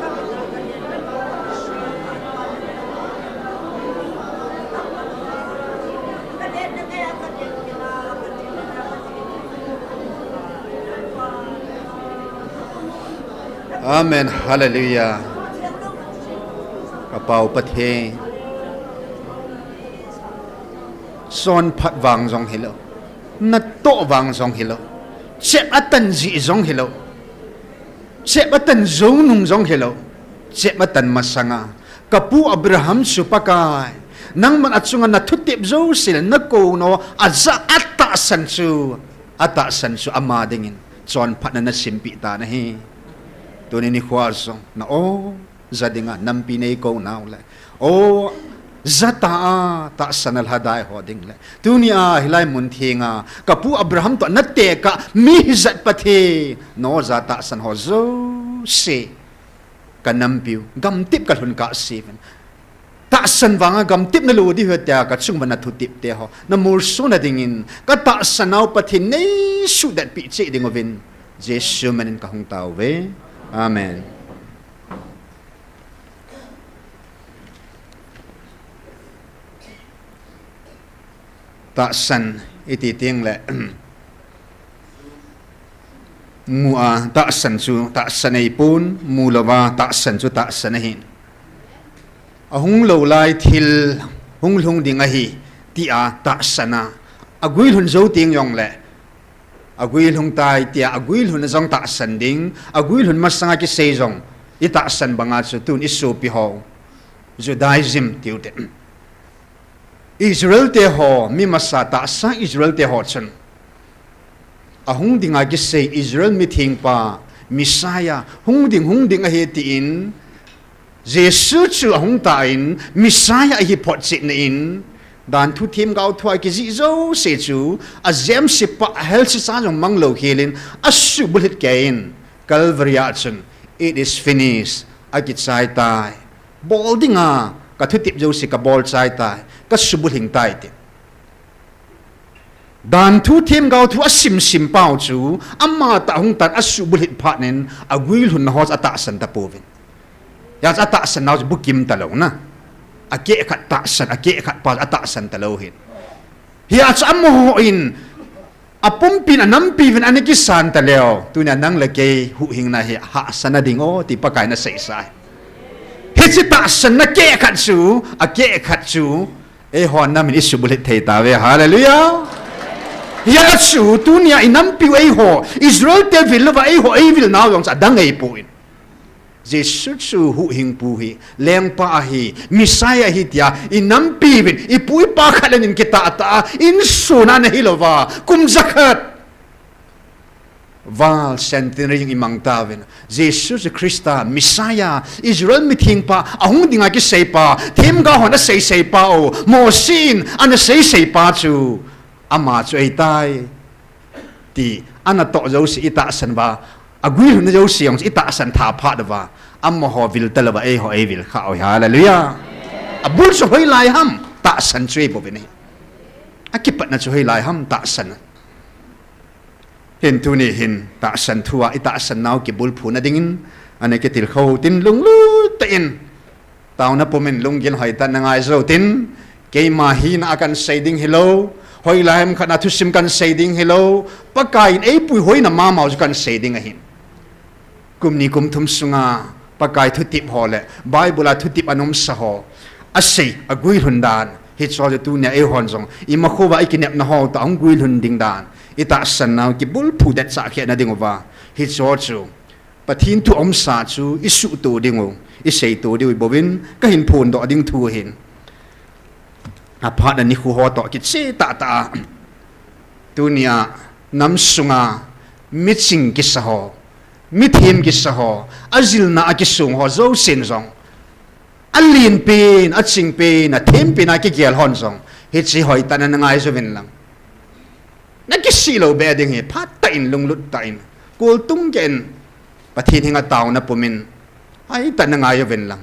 Amen. Hallelujah. Ka pau Pathen. Son phat vang jong hilou. Natoh vang jong hilou. Chep atan ji jong hilou. Chep atan jou nung jong hilou. Chep atan masanga. Ka pu Abraham chu Pakai. Nangman achunga na thutep jouse le na kou nau a ja atahsan chu. Atahsan chu ama dingin. Chonphatna na simpeh tan ahi. Tuni nikho jong. Na o. Ja dinga. Nampi nei kou nau le. O, ja ta a, tahsan a lhadai ho ding le. Tunia, hilai mun thenga, ka pu Abraham toh na tekah, mi hijat Pathen, nao ja tahsan ho jouse. Ka nampiu, gamtep ka lhun kah seuvin. Tahsan vanga gamtep na lou di ho tia, ka chunga na thutep te ho. Na molso na dingin, ka tahsan nau Pathen nei suhdetpeh cheh ding uvin. Jesu minin ka hung tao uve. Amen. Tahsan iti teng le, mu a tahsan chu tahsan ahipon, mu louva tahsan chu tahsan ahi. Ahung lou lai thil hung lhung ding ahi, tia tahsan a. Agui lhun jou teng jongle, agui lhung tai tia, agui lhun jong tahsan ding, agui lhun masanga kisei jong, i tahsan banga chu tun i sopi ho. Judaism tiu te. Israel te ho, mi masa tahsa Israel te ho chun. Ahung dinga kisei Israel mithengpa, Messiah, hung ding, hung ding ahi tin, Jesu chu ahung tan, Messiah ahi photchetna in, dan thu themgao thua kijih jouse chu, ajemse pa, ahelse cha jong mang lou khel in, asuhbulhit kei in, Calvary a chun, "It is finished," akichai tai. Bol dinga, ka thutep jouse kabol chai tai, kasuhbulhing tai ti. Dan thu themgao thu asim sim pau chu, ama tah hung tan asuhbulhit phat in, agui lhunna ho chu atahsan tapouvin. Hia chu atahsan nau chu bukim talou na. Akeh khat tahsan, akeh khat pa chu atahsan talou hin. Hia chu amaho in, apumpin anampiuvin ana kisan taleu. Tunia nang le kei huhhingna hi hahsatna ding o, ti Pakai na seisa hi. Hiche tahsanna keh khat chu, akeh khat chu, Eiho namin isuhbulhit thei tauve. Hallelujah. Hia chu tunia inampiu eiho, Israel te vil louva eiho, eivil nau jong chu adang ahipoi. Jesu chu huhhingpu ahi, lengpa ahi, Messiah ahi tia, inampiuvin, ipu ipa khat le nin kitah tah a, insung a nahi louva, kum jakhat. Val centenary jong imang tauvin. Jesu Christa, Messiah, Israel mithengpa, ahung dinga kiseipa, themgao hon aseiseipa u, Mosi in ana seiseipa chu, ama chu ahitai. Ti, anatoh jouse itahsan uva, agui lhunna jouse jong itahsan tha phat uva, amaho vil talouva, eiho eivil khah u, hallelujah. Abul chu hoilai ham, tahsan chu eibouvin ahi. Akipatna chu hoilai ham tahsan. Hin tuni hin tahsan thu a, i tahsan nau kibulphu na dingin, ana kitilkhou tin lunglut tah in. Taona pumin lunggil hoitah in na ngai jou tin, keima hina a kan sei ding hilou, hoilai ham khat a thusim kan sei ding hilou, Pakai in eipui hoina mama u chu kan sei ding ahin. Kum ni kum thum sunga Pakai thutep ho le Bible a thutep ana umsa ho asei, aguilhun dan, hicheho chu tunia eihon jong imakhouva ikinepna ho toh hung guilhun ding dan, i tahsan nau kibulphu det chah khehna diuva, hicheho chu Pathen thu umsa chu i suhto diu, i seito diu bouvin kahin phondoh ding thu ahin. Aphat a nikho ho toh kiche tahtah a, tunia nam sunga miching kisa ho, mithem kisa ho, ajilna a kisong ho jousen jong, alenpen, achingpen, athempen a kigel hon jong, hiche hoitah in na ngai jouvin lang. Na kisih lou beh ding hi, phat tah in, lunglut tah in, kol tung keh in, Pathen henga taona pumin, hoitah in na ngai jouvin lang.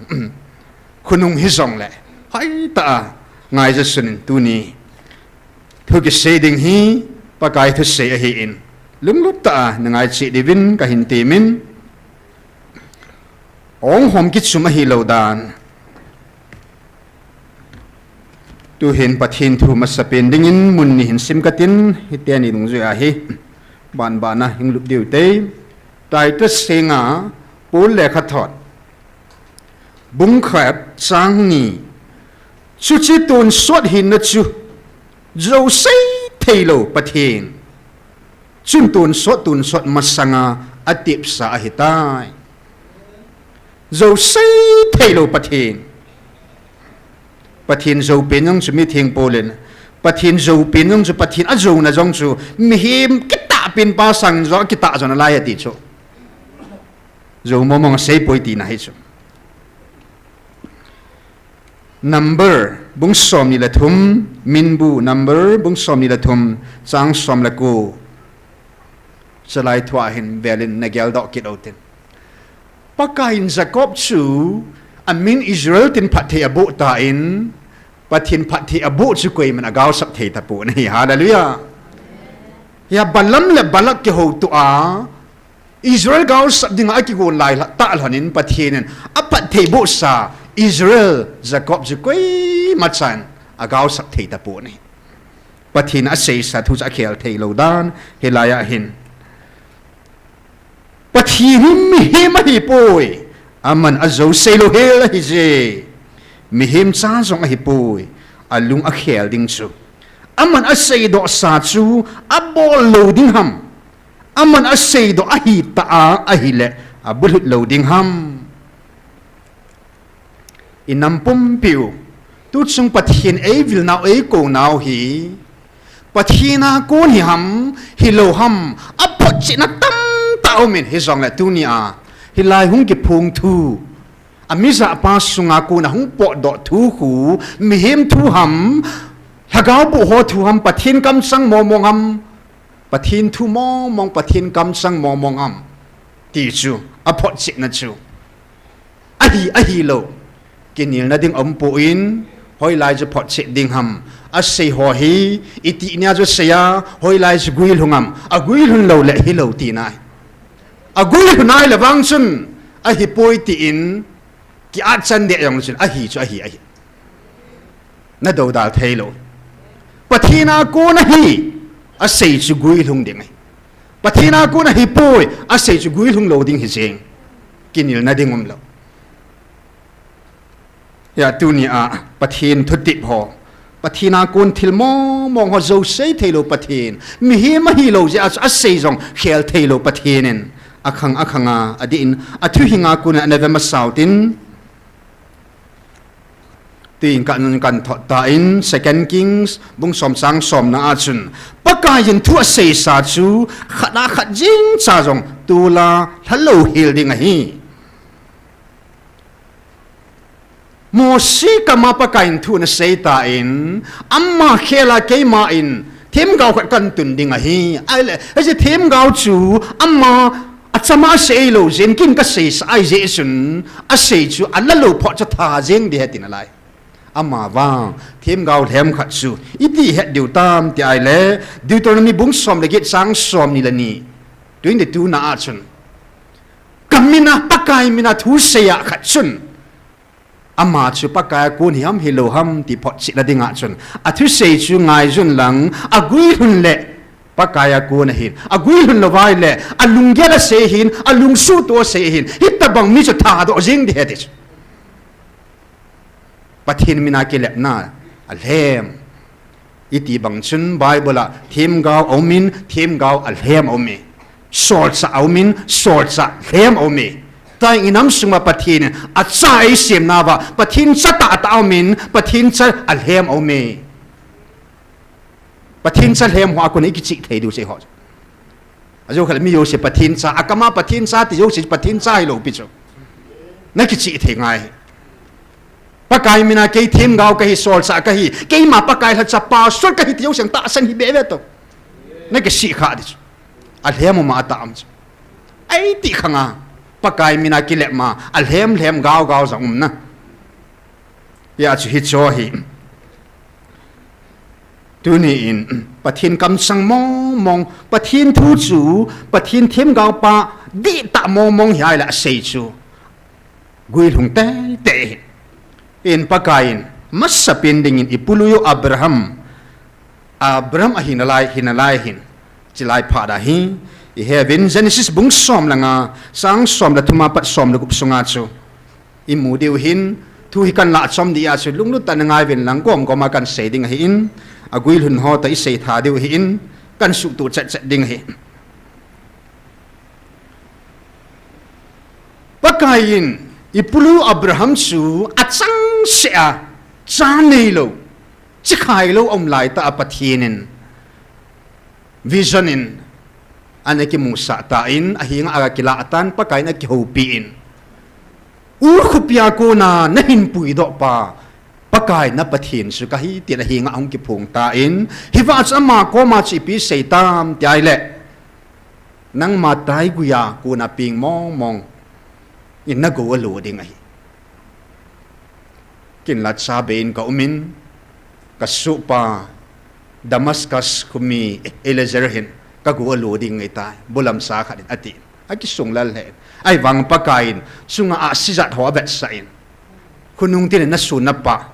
Khonung hijongle, hoitah a ngai josun in tuni thu kisei ding hi, Pakai thusei ahin, lunglut tah a na ngai cheh diuvin kahin temin, ong hom kichum ahilou dan. Tuhin Pathen thu masapen dingin mun ni hin sim katin, hiteni dungjui ahi. Banbana hung lut diu te. Titus henga Paul lekhathot, bung khat chang ni. Chuche tonsot hinna chu jousei theilou Pathen, chun tonsot, tonsot masanga atepsa ahitai. Jousei theilou Pathen. Pathen joupen jong chu mitheng Paul in, Pathen joupen jong chu, Pathen ajouna jong chu mihem kitahpen pa sangin jong akitah jo nalai ati chu. Jou mongmong asei poi tina hi chu. Number bung somni le thum, Minbu Number bung somni le thum, chang som le ko. Chalai thua hin velin na geldoh kit utin. Pakaiyin Jacob chu amin Israel tin phatthei aboh tan, Pathen phatthei aboh chu koiman agaosap thei tapon ahi. Hallelujah. Hia Balaam le Balak kihoutoh a, Israel gaosap dinga akigon laitah lhonin Pathen in aphatthei bohsa Israel, Jacob chu koimachan agaosap thei tapon ahi. Pathen in aseisa thu chu akhel theilou dan, hilai a hin. Pathen hi mihem ahipoi, aman ajousei louhel ahije. Mihem cha jong ahipoi, alung akhel ding chu. Aman aseidohsa chu abol lou ding ham. Aman aseidoh ahitah a ahile, abulhit lou ding ham. Inam pumpiu, tuchung Pathen eivilnau eikonau hi, Pathen a kon hi ham, hilou ham, aphotchetna tamtah aumin hijongle tunia, hilai hung kiphong thu, amijahpa sunga kona hung potdoh thu khu, mihem thu ham, lhagao boh ho thu ham, Pathen kamchang mongmong ham, Pathen thu mongmong, Pathen kamchang mongmong ham, ti chu, aphotchetna chu. Ahi, ahilou. Kinelna ding aumpon, hoilai chu photchet ding ham. Asei ho hi, itih nia chu asei a, hoilai chu guilhung ham. Aguilhun loule hilou tina ahi. Aguilhun ahile vang chun, ahipoi tin, kiatchan deh jongle chun, ahi chu ahi, ahi. Nadoudal theilou. Pathen a kon ahi, asei chu guilhung ding ahi. Pathen a kon ahipoi, asei chu guilhung lou ding hijeng. Kinelna ding umlou. Hia tunia Pathen thutep ho, Pathen a kon thil mongmong ho jousei theilou Pathen, mihem ahilou jeh a chu asei jong khel theilou Pathen in akhang akhanga adih in athuhing a kona ana ve masau tin, tin kahin thot tan Second Kings bung som chang somna a chun, Pakaiyin thu aseisa chu khat a khat jengcha jong tola lha louhel ding ahi. Mosi kama Pakaiyin thu ana seitan, ama khela keiman themgao khat kahin tun ding ahi. Ahile, hiche themgao chu ama achama asei lou jeh in ken kaseisa ahijeh chun, asei chu alalou photcha tha jeng ding ahi tina lai. Ama vang, themgao lhem khat chu iti het diu tam ti ahile, Deuteronomy bung som le get chang som ni le ni, twenty-two na a chun, ka mina, Pakai mina thu seiya khat chun, ama chu Pakai a kon hi ham hilou ham ti photchetna dinga chun, athusei chu ngaiyun lang, aguilhun le Pakai a kon ahin, aguilhun lou vai le, alunggel a sei ahin, alungsuhtoh a sei ahin, hitobang mi chu thadoh jing ding ahi ti chu. Pathen mina kilepna alhem. Iti bang chun Bible a themgao aumin, themgao alhem aume. Solchah aumin, solchah lhem aume. Tua inam sunga Pathen in acha eisemnauva, Pathen cha tahtah aumin, Pathen cha alhem aume. Pathen cha lhem ho a kon a ikichih thei diu chu eiho. Ajou khat le mi jouse Pathen cha, akama Pathen cha ti jouse Pathen cha hilou pi chu. Nakichih thei ngai. Pakai mina kei themgao kahi, solchah kahi, keima Pakai lhacha pastor kahi ti jouse tahsan hi bebe to. Nakisih kha di chu. Alhem uma atah am chu. Eiti khanga, Pakai mina kilepma, alhem lhem gao gao jong umna. Hia chu hiche hi. Tuni in, Pathen kamchang mong mong, Pathen thu chu, Pathen themgao pa dihtah mong mong hi ahile asei chu guilhung teitei ahi. In Pakai in, masapen dingin ipului u Abraham, Abraham ahina lai, hina lai hin, chilai phat a hi, iheuvin Genesis bung som le nga, chang som le thum a pat som le gup sunga chu imu diu ahin, thu hi kahin lah chom dia chu lunglut tah in ngai uvin lang, gom gom a kahin sei ding ahin, aguilhun ho toh isei tha diu ahin, kahin suhtoh chet chet ding ahi. Pakai in ipului u Abraham chu achangseh a, cha neilou, chikhai lou aum laitah a Pathen in vision in ana kimusah tan, ahenga aga kilah tan, Pakai in akihoupi in, Ur khopia kona nahin puidoh pa, Pakai na Pathen chu kahi, tin ahenga ahung kiphong tan, hivang chun ama koma chu ipi sei tam ti ahile, nangma taiguia kona peng mong mong in nagou alo ding ahi. Ken la cha bei in ka um in, ka sohpa Damascus khomi Eliezer hin ka gou alo ding ahitai, bolam sa khat in ati. Akisung lal lheh. Ahivang Pakai in chunga ahsi jat ho avetsah in, khonung tin in nasun napa,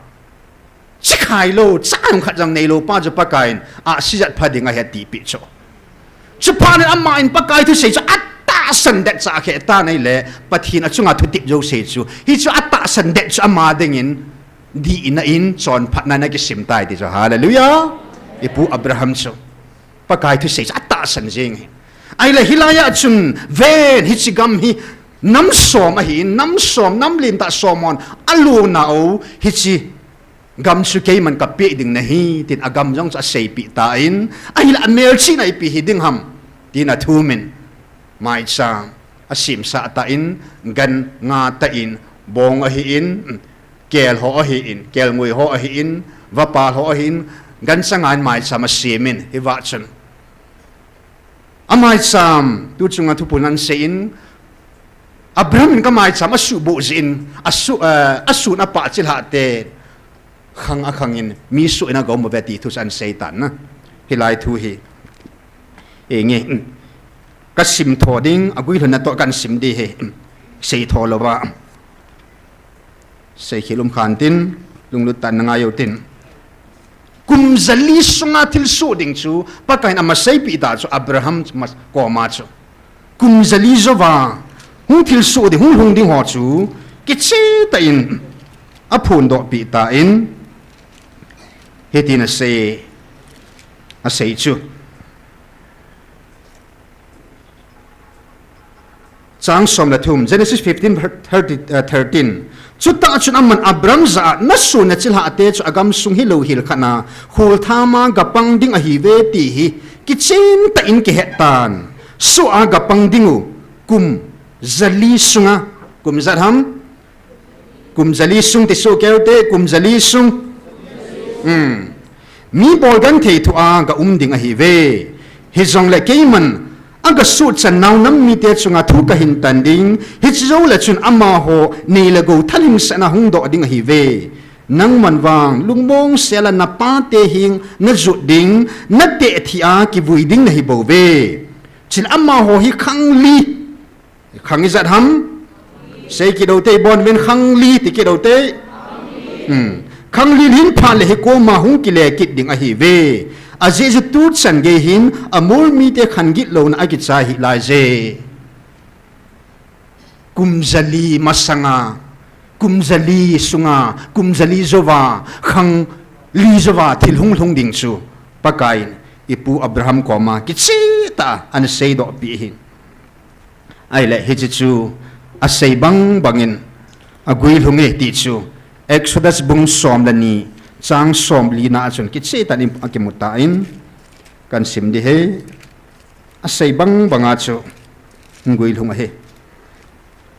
chikhai lou, cha jong khat jong neilou pa chu Pakai in ahsi jat pha ding ahi atipeh chu. Chuphat in ama in Pakai thusei chu atahsan det cha akhe tan ahile, Pathen achunga thutep jouse chu, hichu atahsan det chu ama dingin dihna in chonphatna in akisim tai ti chu. Hallelujah. Ipu Abraham chu Pakai thusei chu atahsan jeng ahi. Ahile hilai a chun ven, hiche gam hi nam som ahin, nam som, nam lentah som hon alo nau, hiche gam chu keiman kapeh ding nahi, tin agam jong chu aseipeh tan, ahile amelchihna ipi hiding ham, tin athumin, maicham asemsah tan, gan nga tah in, bong ahin, kel ho ahin, kelngoi ho ahin, vapal ho ahin, gancha nga in maicham asemin, hivang chun amaicham, tu chunga thuphon ahin seiyin, Abraham in kamaicham asuhboh jeh in, asu-, eh, asun apah chilhah te, khang akhang in, mi soh in agom uve ti thu chu ahin sei tan na. Hilai thu hi, inge, kasim tho ding, aguilhunna toh kahin sim ding ahi, sei tho louva. Seikhel um khan tin, lunglut tah in nangai uvin tin. Kum jali sunga thilsoh ding chu, Pakai in amasaipeh ta chu, Abraham ma-, koma chu. Kum jali jouva, hung thilsoh ding, hung lhung ding ho chu, kicheh tah in, aphondohpeh tan, hitin asei, asei chu. Chang som le thum, Genesis fifteen, thirty, uh, thirteen. Chutah chun aman Abram jah a, nasun nachilhah te chu agamsung hilou hel khat na, kholtham a gapang ding ahiuve ti hi, kichen tah in kihet tan. Soh a gapang ding u, kum jali sunga, kum ijat ham? Kum jali sung ti soh keu te, kum jali sung. Hmm. Mi bolgenthei thoh a gaum ding ahiuve. Hijongle keiman, agasuhchan nau nam mite chunga thu kahin tan ding, hiche joule chun amaho, nei le gou thalhingsetna hungdoh ding ahiuve. Nangman vang lungmong sela napate heng najot ding, nateh thia kivui ding nahi bouve. Chule amaho hi khang li, khang ijat ham? Sei kit ute, ibon uvin, khang li ti kit ute. Hmm. Khang li hin phat le hikoma hung kile kit ding ahiuve. Ajeh chu tuchan gei hin Amor mite khan gitlouna akichai hih laiye. Kum jali masanga, kum jali sunga, kum jali jouva, khang li jouva thil hung lhung ding chu Pakaiyin ipu Abraham koma kichehtah a ana seidohpeh ahi. Ahile hiche chu asei bang bangin aguilhunge ti chu Exodus bung som le ni, chang somli na a chun kichehtah in akimu tan, kahin sim ding ahi. Asei bang banga chu guilhung ahi.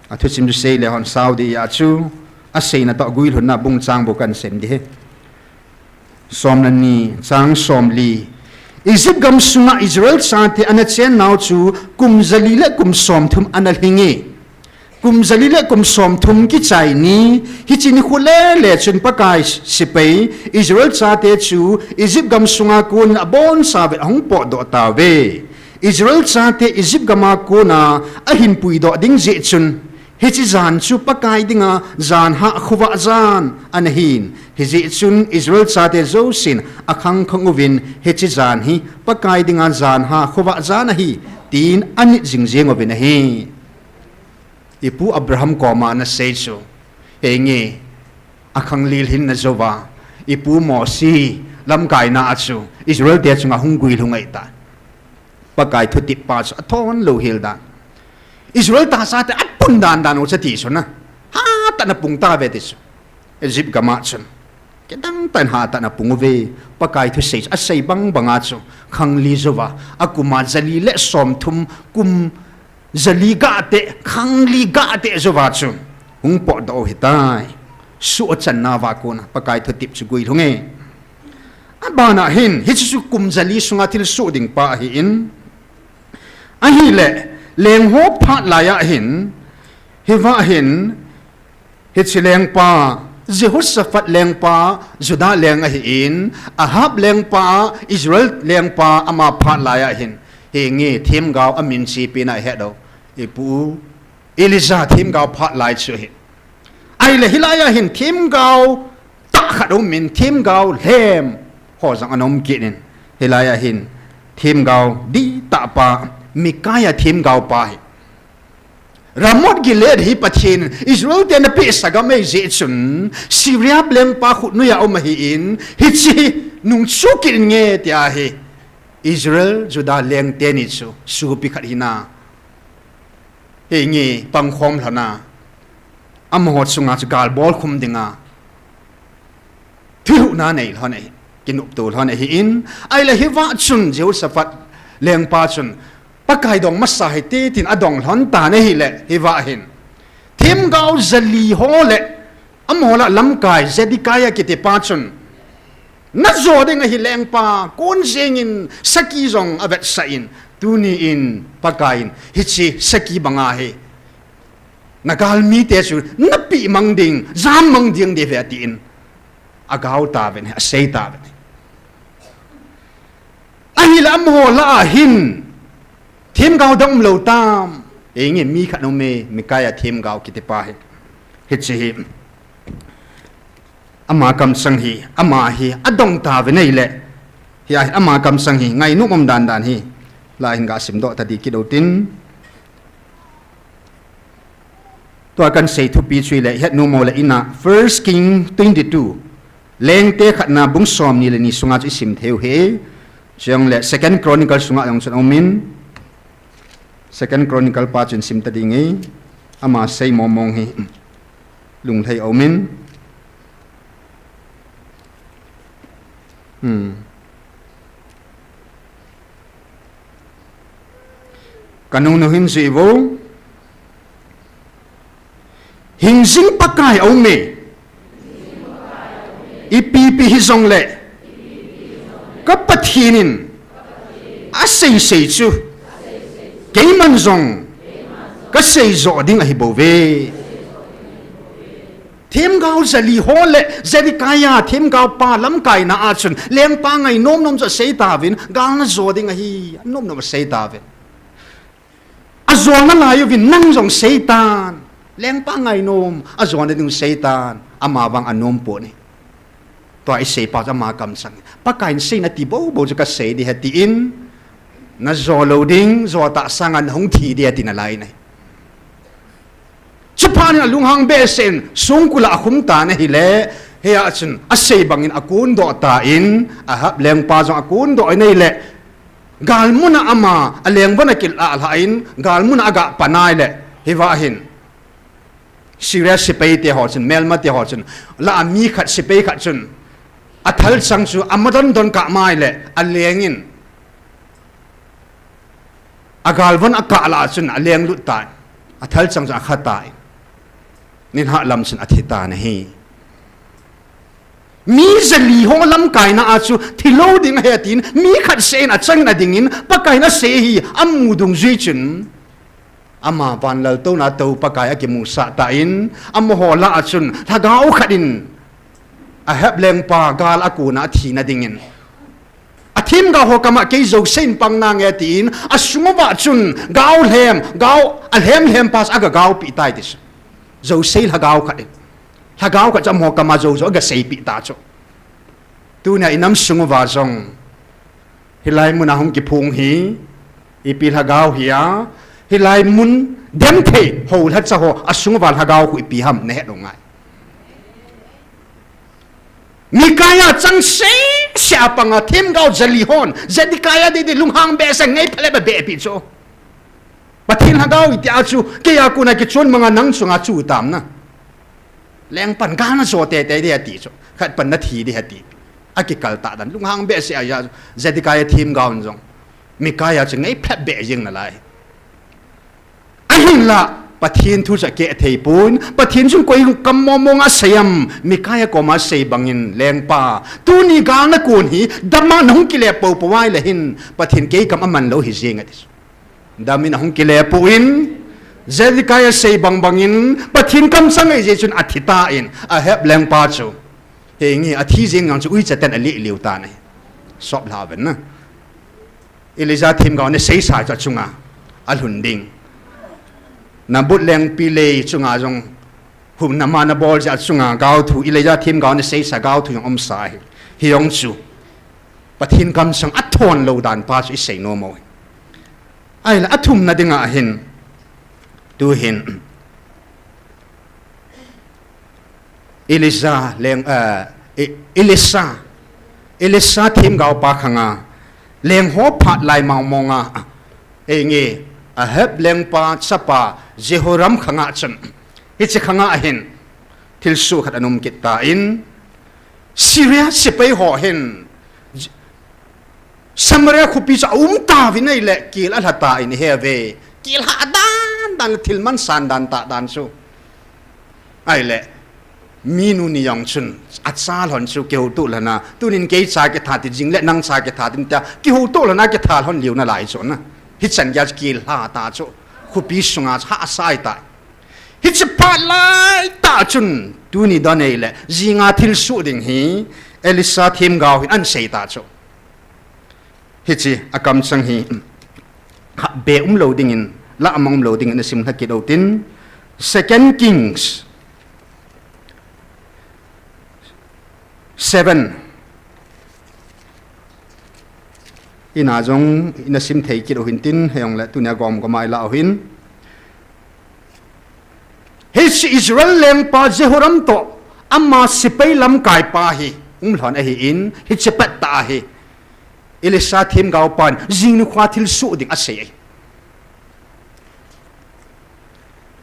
Athusim chu seile hon sao ding ahi chu, aseina toh guilhunna bung chang bou kahin sim ding ahi. Som le ni, chang somli. Egypt gam sunga Israel chate ana chennau chu kum jali le kum somthum ana lhinge. Kum jali le kum somthum kichai ni, hiche nikho lele chun Pakai sepai Israel chate chu Egypt gam sunga konin abonchauvin ahung potdoh tauve. Israel chate Egypt gama kona ahin puidoh ding jeh chun, hiche jan chu Pakai dinga janhah khovah jan ana hin, hijeh chun Israel chate jousen akhangkhang uvin, hiche jan hi Pakai dinga janhah khovah jan ahi, tin anit jingjing uvin ahi. Ipu Abraham koma ana sei chu, henge, akhang li lhinna jouva, ipu Mosi lamkaina a chu Israel te chunga hung guilhung ahitah. Pakai thutep pa chu athon louhel dan, Israel tahsa te apung dan dan u chu ti chu na, hatah in apung tauve ti chu. Egypt gama chun kidang tah in hatah in apung uve. Pakai thusei chu asei bang banga chu khang li jouva, akuma jali le somthum, kum jali gahteh, khang li gahteh jouva chu hung potdoh u ahitai. Suhchanna uva kona Pakai thutep chu guilhunge. Abana hin, hiche chu kum jali sunga thilsoh ding pa ahin. Ahile, leng ho phat laiya hin, hiva hin, hiche lengpa, Jehoshaphat lengpa, Judah leng ahin, Ahab lengpa, Israel lengpa, ama phat laiya hin, henge, themgao amin chepi na ihet u, ipu Elijah themgao phat lai chu ahi. Ahile hilaiya hin themgao tah khat aumin, themgao lhem ho jong ana um kit in, hilaiya hin themgao dihtah pa, Micaiah themgao pa ahi. Ramoth Gilead hi Pathen in Israel te ana pehsa gam ahi jeh chun, Syria lengpa khut noiya um ahin, hiche hi nungchu kit inge tia hi Israel, Judah leng teni chu sopi khat hina, henge, pangkhom lhona, amaho chunga chu gal bolkhum dinga thuhilna nei lhon ahi, kinopto lhon ahin, ahile hiva chun Jehoshaphat lengpa chun, Pakai dong masa hite tin adong lhon tan ahile, hiva hin themgao jali ho le amaho lah lamkai Zedekiah kiti pa chun, najo ding ahi lengpa, kon jengin sakhi jong avetsah in, tuni in Pakaiyin hiche sakhi banga hi nagalmite chu napeh mang ding, jam mang ding diu ahi atin, agao tauvin ahi, asei tauvin ahi. Ahile amaho lah a hin themgao dang umlou tam? Henge, mi khat aume, Micaiah themgao kiti pa hi. Hiche hi ama kamsang hi, ama hi adong tauvin ahile, hiya hi ama kamsang hi ngainom um dan dan hi, lai hin gasimdoh tading kit utin. Tua kahin sei thupi chu ahile, ihet nom uleh ina First King twenty-two, Lengte khatna bung somni le ni sunga chu isim theiu ahi. Chujongle Second Chronicle sunga jong chun aumin, Second Chronicle pa chun sim tading ahi. Ama sei mong mong hi lunglhai aumin. Hmm. Kanung nu hin jui vo. Hingjing Pakai aume. Ipi pi hijongle, ka Pathen in asei sei chu keiman jong kasei joh ding ahi bouve. Themgao jali ho le Zedekiah themgao pa lamkaina a chun lengpa ngainom nom chu asei tauvin, gal najo ding ahi, anom nom asei tauvin. Ajona lai uvin nang jong seitan, lengpa ngainom, ajona ding seitan, amavang anom poi. Tua isei pa chu ama kamchang. Pakaiyin seina ti bobo chu kasei ding ahi tin, najo lou ding, jo tah sanga nahung thi ding ahi tina lai ahi. Chuphat in alunghang behseh in, songkul a akhum tan ahile, hia chun asei bangin akondoh tan, Ahab lengpa jong akondoh in ahile, galmun a ama, alengvon akilah lhan, galmun a aga pan ahile, hiva hin. Syria sepai te ho chun, melma te ho chun, la a mi khat sepai khat chun, athalchang chu ama dondon kah ma ahile, alengin, agalvon akah lah chun aleng lut tai. Athalchang chun akha tai. Nilhah lam chun athi tan ahi. Mi jali ho lamkaina a chu thilou ding ahi atin, mi khat seh in achangin adingin, Pakaiyin asei ahi, amu dungjui chun, ama vanlaltouna tou Pakai akimusah tan, amaho lah a chun, lhagao khat in, Ahab lengpa gal a kona athina dingin, athemgao ho kama kei jouse in pang nange tin, asunguva chun, gao lhem, gao, alhem lhem pa chu aga gaopeh tai ti chu. Jouse lhagao khat in. Lhagao khat chu amaho kama jou jou aga seipeh ta chu. Tunia inam sunguva jong, hilai muna hung kiphong hi, ipi lhagao hi a, hilai mun demthei ho lhacha ho, asunguva lhagao khu ipi ham nahet u ngai. Micaiah chang sese a panga themgao jali hon, Zedekiah didi lunghang behseh in ngaipha le abeh pi chu. Pathen lhagao iti a chu, keiya kona kichon manga nang chunga chu tam na. Lengpan gal najo teitei ding ahi ti chu. Khat pan nathi ding ahi ti. Akikal tah dan, lunghang behseh a chu, Zedekiah themgao in jong, Micaiah chu ngaipha beh jeng nalai. Ahinla, Pathen thu chu akeh thei pon, Pathen chun koi kam mong mong asei am, Micaiah koma asei bangin, lengpa, tuni gal nakon hi, dama nahung kile poupou ahile hin, Pathen kei kam aman lou hi jeng ati chu. Damin ahung kile pon, Zedekiah sei bang bangin, Pathen kamchang ahi jeh chun athi tan, Ahab lengpa chu. Henge athi jeng jong chu uicha ten alih liu tan ahi. Sop lha ven na. Elijah themgao in aseisa chu achunga alhun ding. Naboth lengpi lei chunga jong hung nama nabol jeh a chunga gaothu, Elijah themgao in aseisa gaothu jong umsa ahi. Hijong chu Pathen kamchang athon lou dan pa chu isei nom u ahi. Ahile athumna dinga hin, tuhin, Elisha leng, eh, E-, Elisha, Elisha themgao pa khanga, leng ho phat lai mong monga, eh, nge, Ahab lengpa chapa Jehoram khanga chun, hiche khanga hin, thilsoh khat ana um kit tan, Syria sepai ho hin, Samaria khopi chu aum tauvin ahile, kel alha tan ahi ve. Kel ha dan dan le thil man san dan tah dan chu. Ahile, minu ni jong chun, acha lhon chu kihoutoh lhon a, tunin kei cha kitha tin, jing le nang cha kitha tin tia, kihoutoh lhon a kitha lhon liu nalai chu na. Hichan geiya chu kel ha ta chu, khopi sunga chu hahsa ahi tai. Hiche phat lai tah chun, tuni dan ahile, jinga thilsoh ding hi, Elisha themgao hin ana sei ta chu. Hiche akamchang hi, ha be um lou dingin, la amang um lou dingin, ana simlha kit u hitin, Second Kings seven. Ina jong, ina sim thei kit u hitin, hijongle tunia gom gom a ila u hin. Hiche Israel lengpa Jehoram toh, ama sepai lamkai pa hi, um lhon ahin, hiche pet tah ahi. Elisha themgao pan, jing nikho thilsoh ding asei ahi.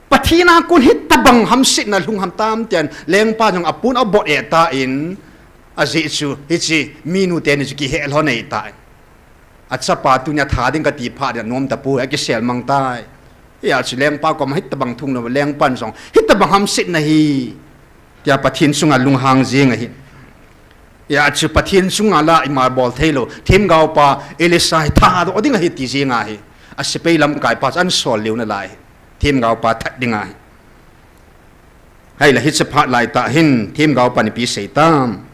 Pathen a kon hitabang hamsetna lhung ham tam tin, lengpa jong apon abot e tan, ajeh chu, hiche, minu teni chu kihe lhon ahi tai. Achapa tunia tha ding kati phat ding anom tapoi, akisel mang tai. Hia chu lengpa koma hitabang thung lou, lengpan jong, hitabang hamsetna hi. Tia Pathen chunga lunghang jing ahi. Hia chu Pathen chunga la ima bol thei lou, themgao pa Elisha hi thadoh ding ahi ti jing ahi. Asepai lamkai pa chu ana sol liu nalai. Themgao pa that ding ahi. Ahile hiche phat lai tah hin themgao pan ipi asei tam.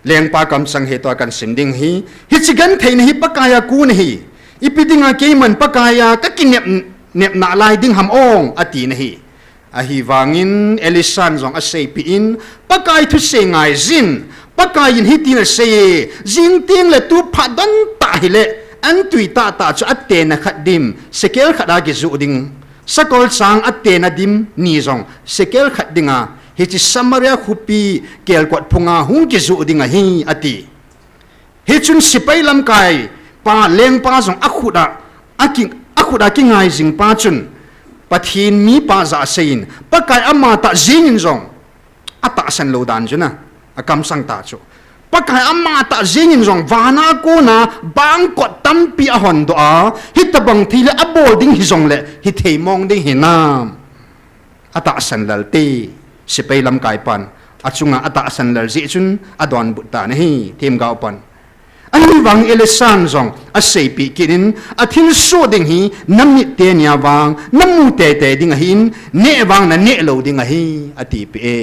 Lengpa kamchang hi tua kahin sim ding ahi. Hiche gentheina hi Pakai a kon ahi. Ipi dinga keiman Pakai a kakinep, nep nalai ding ham ong, atina ahi. Ahivangin Elisan jong aseipeh in, Pakai thusei ngai jin, Pakai in hitin asei e, jing tengle tu phat don tah hile, an tui tahtah chu atena khat dim, sekel khat a kijoh ding. Sakol chang atena dim ni jong sekel khat dinga, hiche Samaria khopi kelkot phunga hung kijoh ding ahi, ati. Hichun sepai lamkaipa, lengpa jong akhut a, aki, akhut a kingai jingpa chun, Pathen mipa jah a aseiyin, Pakai amatah jengin jong, atahsan lou dan chun a, akamchang tah chu. Pakai amatah jengin jong, vana kona bangkot tampi ahondoh a, hitobang thil abol ding hijongle, hithei mong ding hinam. Atahsan lel te, sepai lamkaipan, achunga atahsan lel jeh chun, adonbut tan ahi, themgao pan. Ahivang Elisan jong, aseipeh kit in, athilsoh ding hi, namit teni a vang, namu teitei ding ahin, neh vang naneh lou ding ahi, atipeh e.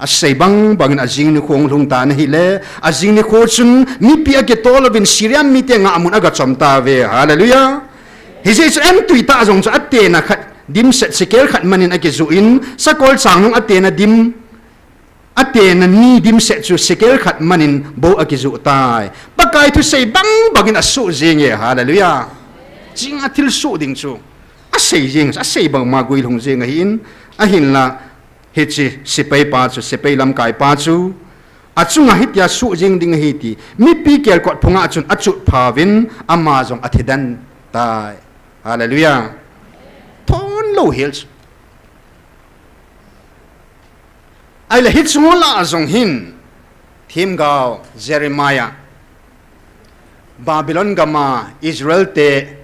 Asei bang bangin ajing nikho hung lhung tan ahile, ajing nikho chun mipi akitol uvin Syria mite ngahmun agachom tauve. Hallelujah. Hijeh chun an tui tah jong chu atena khat dimset sekel khat manin akijoh in, sakol chang jong atena dim, atena ni dimset chu sekel khat manin bou akijoh tai. Pakai thusei bang bangin asoh jenge. Hallelujah. Jing a thilsoh ding chu asei jeng, asei bang ma guilhung jeng ahin, ahinla, hiche sepai pa chu, sepai lamkaipa chu, achunga hitia soh jeng ding ahi ti, mipi kelkot phunga chun achotphauvin, ama jong athiden tai. Hallelujah. Thon lou hel chu. Ahile hiche ho lah a jong hin, themgao Jeremiah, Babylon gam a Israel te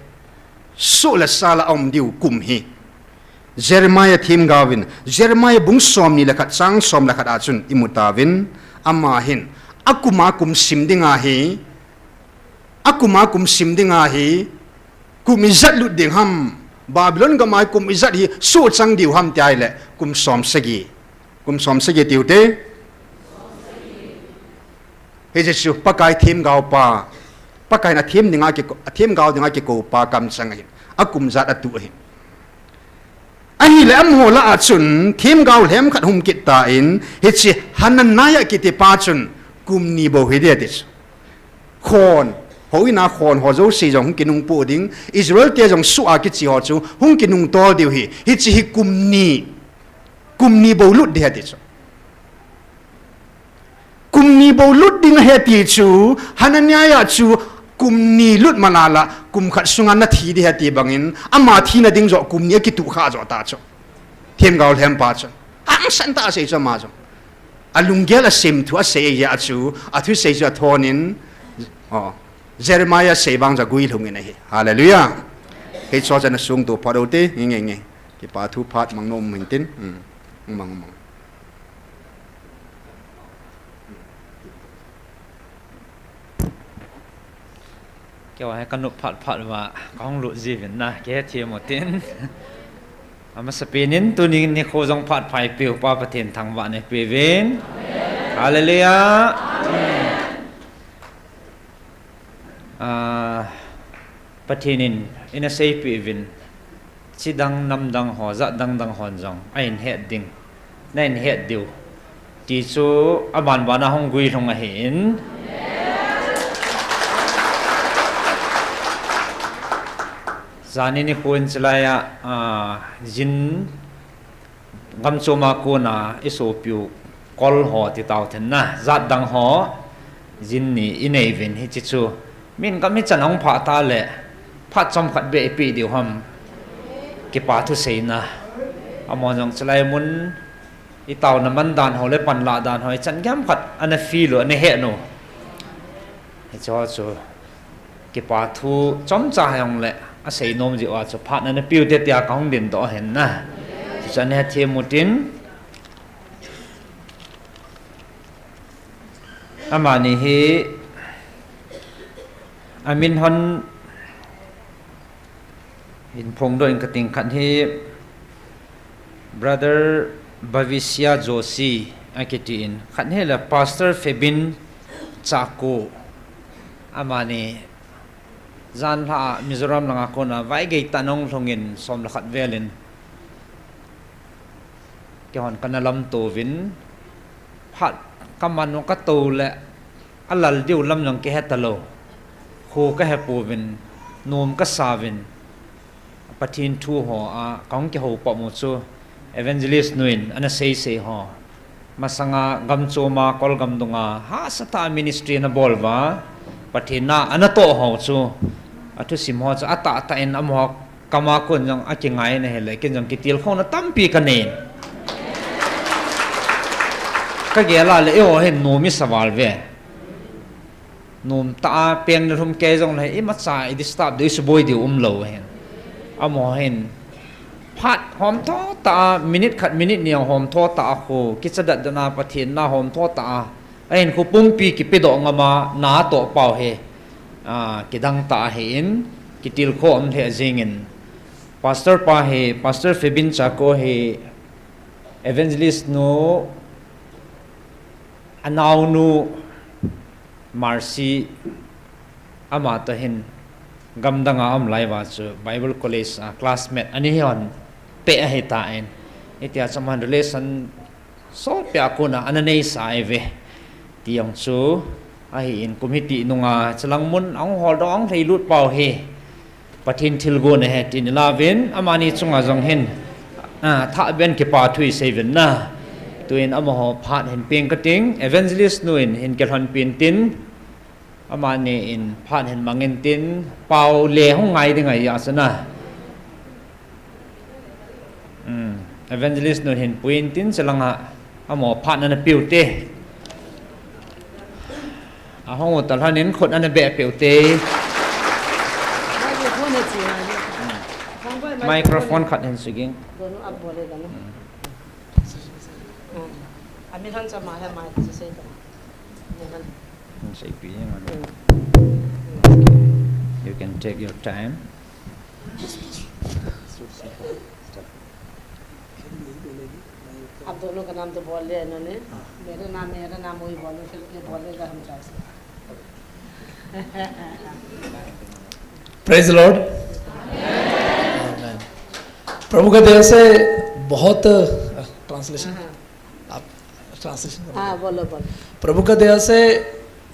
soh le sal a aum diu kum hi, Jeremiah themgao vin, Jeremiah bung somni le khat chang som le khat a chun imu tauvin, ama hin, akum a kum sim ding ahi, akum a kum sim ding ahi, kum ijat lut ding ham, Babylon gam a kum ijat hi soh chang diu ham ti ahile, kum som sagi, kum som sagi tiu te. Hiche chu Pakai themgao pa, Pakai in athem dinga kiko, athemgao dinga kikou pa kamchang ahin, akum jat atuh ahin. Ahile amaho lah a chun themgao lhem khat hung kit tan, hiche Hananiah kiti pa chun kum ni bou hi ding ati chu. Khon, houin a khon ho jouse jong hung kinung poh ding, Israel te jong soh a kiche ho chu hung kinung tol diu hi, hiche hi kum ni, kum ni bou lut ding ati chu. Kum ni bou lut ding ahi ati chu, Hananiah chu kum ni lut malala, kum khat sunga nathi ding ahi ati bangin, ama thina ding joh kum ni akituh kha joh ta chu. Themgao lhem pa chu. Hangsan tah a asei chu ama chu. Alunggel a semthu asei ahi a chu, athusei chu athon in, oh, Jeremiah sei vang chu aguilhung in ahi. Hallelujah. Hiche chu ana sung tu phat u te, nge, nge, nge. Kipa thu phat mang nom hin tin. Hmm. Mang, mang. Keiho hi ka nop phat phat uva, ka hung lut jiuvin na, kihe thim u tin. Amasapen in tuni nikho jong phat pha eipeu Pa Pathen thangvahna eipeuvin. Hallelujah. Ah, Pathen in, ina seipeh uvin, chidang namdang ho, jat dangdang hon jong ahin het ding, nahin het diu, ti chu aban ban a hung guilhung ahin. Jani nikho in chulai a, ah, jin Gamchom a kona isopiu kol ho ti tau then na, jat dang ho, jin ni inei uvin hiche chu. Min gam hichan ahung phah tah le, phat chomkhat beh ipeh diu ham. Kipa thu seina. Amaho jong chulai mun, itaona man dan ho le panlah dan ho, ichan gei ham khat ana feel u, ana het u. Hiche ho chu. Kipa thu chomcha hijong le, asei nom jeh uva chu phat ana peu te tia kahung dingdoh ahin na. Chuchu ana hethem u tin. Amani hi, amin hon Hin phongdoh in kating, khat hi Brother Bhavishya Joshi akitin, khat hi le Pastor Febin Chako, amani janhi a Mizoram langa kona vaigei tah in ahung lhungin som le khat velin keihon kana lamto uvin, phat kaman u kato le alal diu lam jong kihe talou, kho kahe pouvin, nom kasa uvin, Pathen thu ho a kahung kihou pom u chu Evangelist nu in ana seisei ho, masanga gamchom a Kolgam dunga hahsa tah a ministry ana bol uva, Pathen na ana toh ho chu, athusim ho chu atahtah in amaho kama kon jong akingai in ahile, ken jong kitilkhouna tampi kanei. Kagel a le eiho hin nom isa val uve. Nom tah a peng nilhum kei jongle imacha i disturb diu, isuboi diu umlou ahin. Amaho hin phat homtho tah a, minute khat minute ni a homtho tah a kho kicha datdat a, Pathen na homtho tah a, ahinkho pumpi kipedoh ngam a na atoh pau hi, a, kidang tah ahin, kitilkhou um lheh jengin, Pastor pa hi, Pastor Febin Chako hi, Evangelist nu anaonu Mercy, amatoh hin gamdang a aum lai uva chu Bible College a classmate ani hon peh ahitan, hitia chu aman relation solpeh a kona ana neisa ahiuve. Ti jong chu ahin, kum hiti nunga chulang mun ahung holdoh, ahung lhailut pau hi Pathen thilgon ahi tin ilauvin, amani chunga jong hin, a, thahbeh in kipa thu isei uvin na. Tuin amaho phat hin peng kating, Evangelist nu in hin kilhonpin tin, amani in phat hin mang intin, pao le hung ngai ding ahi a chu na. Hmm. Evangelist nu hin pui intin, chulanga amaho phat nana peh ute. Ahung u talhon in khut nana beh peh ute. Microphone khat hin suging. Hin seipi jeng. You can take your time. आप दोनों का नाम तो बोल लिया इन्होंने। मेरा नाम, मेरा नाम वही बोलो, फिर ये बोलेगा, हम क्या से। Praise the Lord. Amen. प्रभु का दया से बहुत, अ, translation। हाँ। आप translation करो। हाँ, बोलो, बोलो। प्रभु का दया से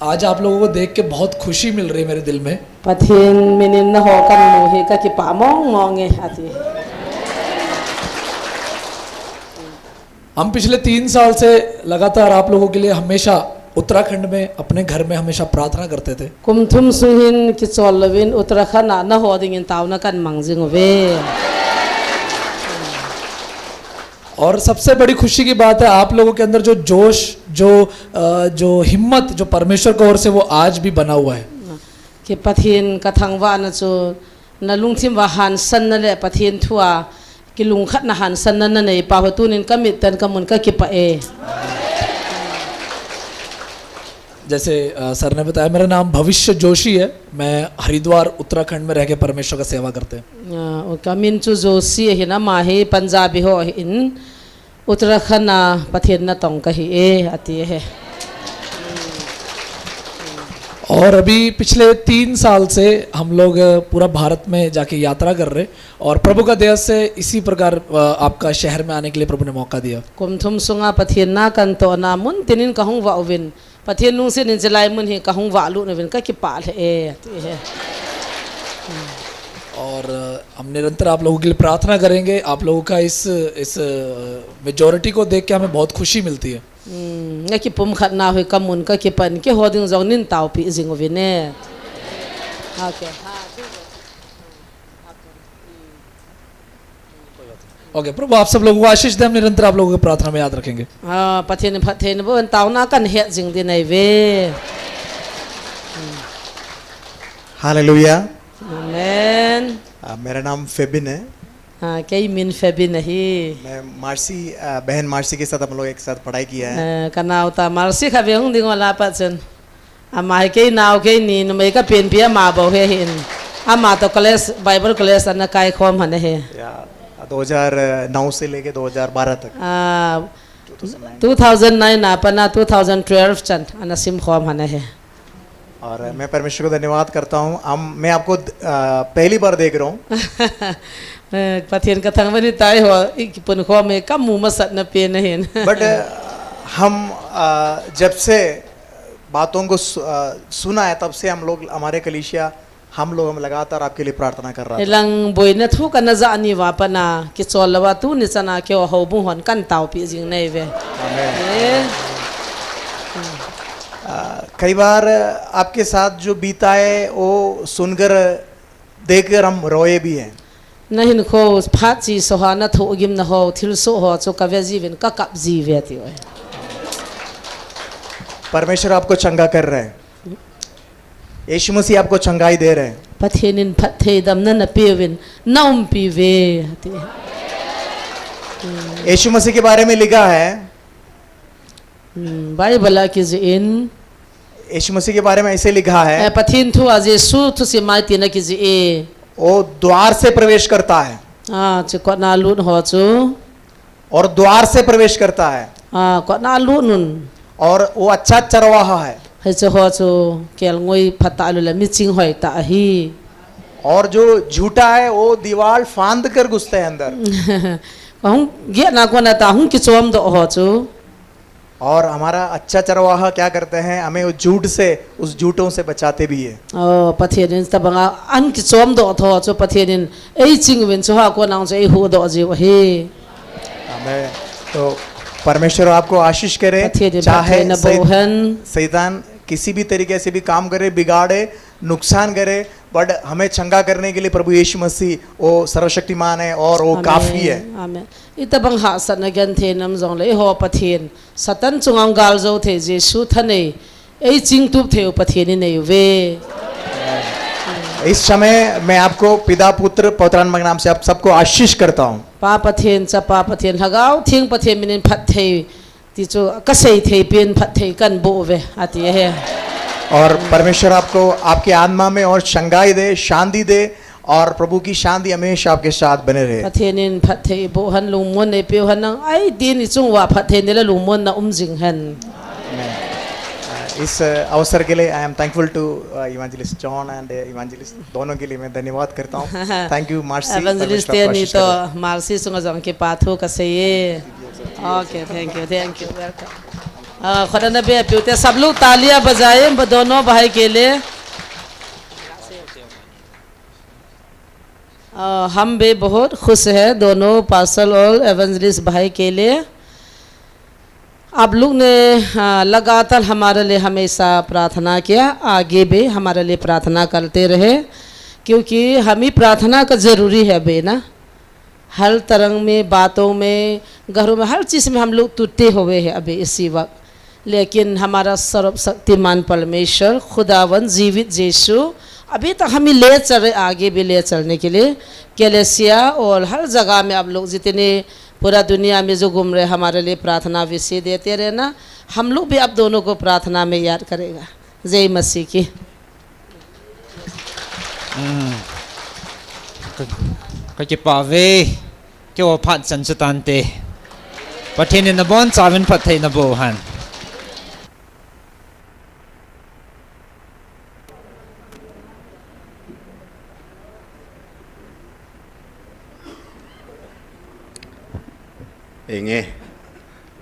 आज आप लोगों को देख के बहुत खुशी मिल रही है मेरे दिल में। Pathen min in naho kamu hi kakipah mong mong e, ati. हम पिछले तीन साल से लगातार आप लोगों के लिए हमेशा उत्तराखंड में अपने घर में हमेशा प्रार्थना करते थे। Kum thum sung hin kichol louvin Uttarakhand a naho dingin taona kan mang jing uve. और सबसे बड़ी खुशी की बात है, आप लोगों के अंदर जो जोश, जो, अ, जो हिम्मत, जो परमेश्वर की ओर से, वो आज भी बना हुआ है। Ki Pathen kathangvahna chu nalungthim uva hansanna le Pathen thu a kilungkhatna hansanna nanei pau hi tunin kamit tah in kamun kakipah e. जैसे, अ, सर ने बताया, मेरा नाम भविष्य जोशी है। मैं हरिद्वार, उत्तराखंड में रह के परमेश्वर का सेवा करते हैं। A, kamin chu Joshi ahin, ama hi Punjabi ho ahin, Uttarakhand a Pathen natong kahi e, ati e. और अभी पिछले तीन साल से हम लोग, अ, पूरा भारत में जाके यात्रा कर रहे, और प्रभु का दया से इसी प्रकार, अ, आपका शहर में आने के लिए प्रभु ने मौका दिया। Kum thum sunga Pathen na katohna mun tinin kahung vah uvin, Pathen lungset in chulai mun hi kahung vahlut uvin kakipah lheh e, ati e. और, अ, हम निरंतर आप लोगों के लिए प्रार्थना करेंगे। आप लोगों का इस, इस, अ, majority को देख के हमें बहुत खुशी मिलती है। Hmm, nakipumkhatnau hi kamun kakipah in, keiho ding jong neitaopi jing uvin e. Okay. OK, प्रभु आप सब लोगों को आशीष दे, हम निरंतर आप लोगों को प्रार्थना में याद रखेंगे। A, Pathen in phatthei naboh in taona kahin het jing ding ahi ve. Hallelujah. Amen. अ, मेरा नाम फेबिन है। A, kei min Febin ahi. मैं मार्सी, अ, बहन मार्सी के साथ हम लोग एक साथ पढ़ाई किया है। A, kanaote Mercy khatvei hung ding u lah a pat chun, ama hi kei nao, keini numei kapenpi ama bou hi ahin. Ama toh college, Bible college ana kaikhom hana he. या, दो हज़ार नौ से लेके दो हज़ार बारह तक। Ah, two thousand nine. Two thousand nine a pat a two thousand twelve chan ana simkhom hana he. और मैं परमेश्वर को धन्यवाद करता हूँ। हम, मैं आपको, अ, पहली बार देख रहा हूँ। Eh, Pathen kathangvah in tai ho, i kipunkhom e, kamu masatna pen ahin. But, अ, हम, अ, जब से बातों को सु-, अ, सुना है, तब से हम लोग, हमारे कलीसिया, हम लोग, हम लगातार आपके लिए प्रार्थना कर रहा था। Hilang boina thu kana ja ni uva pat a, kichol louva tuni chan a keiho houbung hon kana taopi jing ahi ve. आमीन। Eh. अ, कई बार आपके साथ जो बीता है, वो सुनकर, देखकर हम रोए भी हैं। Nahinkho phat chesa ho, nathohgimna ho, thilsoh ho chu kave jiuvin, kakap jiuve ati uve. परमेश्वर आपको चंगा कर रहे हैं। यीशु मसीह आपको चंगाई दे रहे हैं। Pathen in phatthei damna ana peuvin, naumpi uve ati. यीशु मसीह के बारे में लिखा है। Hmm, Bible a kijih in. यीशु मसीह के बारे में ऐसे लिखा है। Eh, Pathen thu a Jesu thusim a hitin akijih e. वो द्वार से प्रवेश करता है। Ah, chu kotna lut ho chu. और द्वार से प्रवेश करता है। Ah, kotna lut un. और वो अच्छा चरवाहा है। Hiche ho chu kelngoi phatah lou le miching hoitah ahi. और जो झूठा है, वो दीवार फांद कर घुसते हैं अंदर। Hung gehna kona ta hung kichomdoh ho chu. और हमारा अच्छा चरवाहा क्या करते हैं? हमें उस झूठ से, उस झूठों से बचाते भी है। Oh, Pathen in tobanga ana kichomdoh tho chu Pathen in eiching uvin chu ha kona chu eihuhdoh jiu ahi. आमीन। तो परमेश्वर आपको आशीष करे। Pathen in phattheina boh hen. चाहे शै-, शैतान किसी भी तरीके से भी काम करे, बिगाड़े, नुकसान करे, but हमें चंगा करने के लिए प्रभु यीशु मसीह वो सर्वशक्तिमान है और वो काफी है। Amen. Amen. Itobang hahsatna genthei nam jongle eiho Pathen, Satan chunga hung galjou thei Jesu thanei, eichingtup thei u Pathen inei uve. इस समय मैं आपको पिता, पुत्र, पवित्र आत्मा के नाम से आप सबको आशीष करता हूँ। Pa Pathen, Chapa Pathen, Lhagao Theng Pathen minin phatthei ti chu kasei thei pen phatthei kahin boh uve, ati ahi. और परमेश्वर आपको, आपके आत्मा में और चंगाई दे, शांति दे, और प्रभु की शांति हमेशा आपके साथ बने रहे। Pathen in phatthei boh hen, lungmonna eipeu hen, nang aidin ichung uva phattheina le lungmonna um jing hen. आमीन। इस अवसर के लिए I am thankful to, uh, evangelist John and, uh, evangelist दोनों के लिए मैं धन्यवाद करता हूँ। Thank you, Marcy। Evangelist teni toh Marcy chunga jong kipa thu kasei e. Okay, thank you, thank you, welcome। Ah, Khuda na be piu te, सब लोग तालियां बजाएं, ब-, दोनों भाई के लिए। Ah, हम भी बहुत खुश हैं दोनों pastor और evangelist भाई के लिए। आप लोग ने, आ, लगातार हमारे लिए हमेशा प्रार्थना किया, आगे भी हमारे लिए प्रार्थना करते रहे, क्योंकि हम ही प्रार्थना का ज़रूरी है अभी ना। हर तरह में, बातों में, घरों में, हर चीज़ में हम लोग टूटे हुए हैं अभी इसी वक्त। लेकिन हमारा सर्वशक्तिमान परमेश्वर, खुदावन, जीवित यीशु अभी तक हमें ले चल रहे, आगे भी ले चलने के लिए। कलीसिया और हर जगह में आप लोग जितने पूरा दुनिया में जो घूम रहे, हमारे लिए प्रार्थना विषय देते रहना। हम लोग भी आप दोनों को प्रार्थना में याद करेगा। जय मसीह की। Hmm. Ka, kakipah uve, keiho phat chan chu tante. Pathen in nabonchauvin phattheina boh hen. Enge,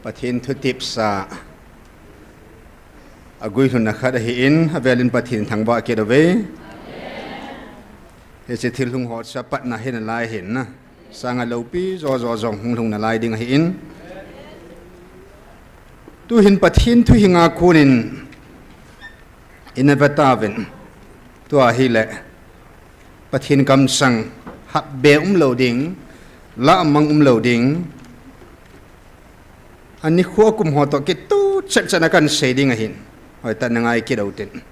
Pathen thutepsa aguilhunna khat ahin, avelin Pathen thangvah kit uve. Hiche thilhung ho chu apatna hinalai hin na. Sanga loupi jojo jong hung lhung nalai ding ahin. Tuhin Pathen thuhinga konin ina vetauvin. Tua hile Pathen kamsang hatbe umlou ding, lahmang umlou ding. Anikho akum ho toh kitoh chetchet a kahin sei ding ahin. Hoitah in nangai kit uvin tin.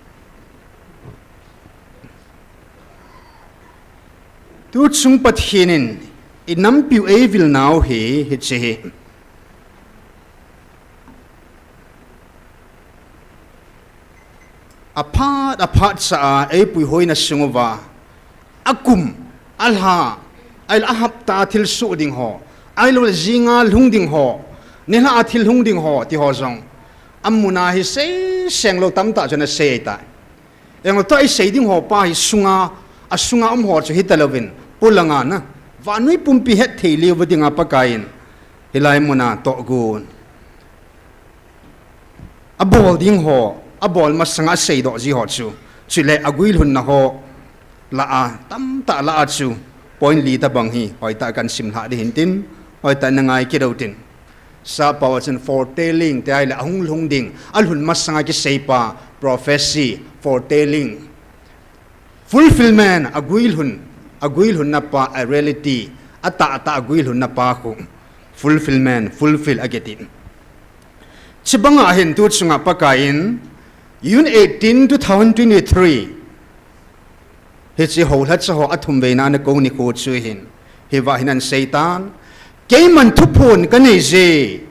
Tuchung Pathen in inampiu eivilnau hi, hiche hi. Aphat, aphat cha a eipuihoina sung uva, Akum, alha, ahilou le ahapta thil soh ding ho, ahilou le jinga lhung ding ho, nilhah a thil lhung ding ho, ti ho jong. Amun a hi seiseng lou tamtah chu ana sei tai. Englo tua isei ding ho pa hi sunga, asunga um ho chu hitalouvin, polanga na, vannoi pumpi hetthei leuva dinga Pakaiyin hilai muna tohgon. Abol ding ho, abol masanga aseidoh ji ho chu, chule aguilhunna ho lah a, tamtah lah a chu, point li tabang hi hoitah a kahin simlhah ding hintin, hoitah a nangai kit utin. Sappao a chun foretelling ti ahile ahung lhung ding, alhun masanga kiseipa, prophecy, foretelling. Fulfillment, aguilhun, aguilhunna pa, a reality, atahtah aguilhunna pa khu fulfillment, fulfill akiti. Chubanga hin tu chunga Pakaiyin, June eighteen, two thousand twenty-three, hiche houlhacha ho athumveina ana kou nikho chu hin, hiva hin ana seitan, keiman thuphon kanei je,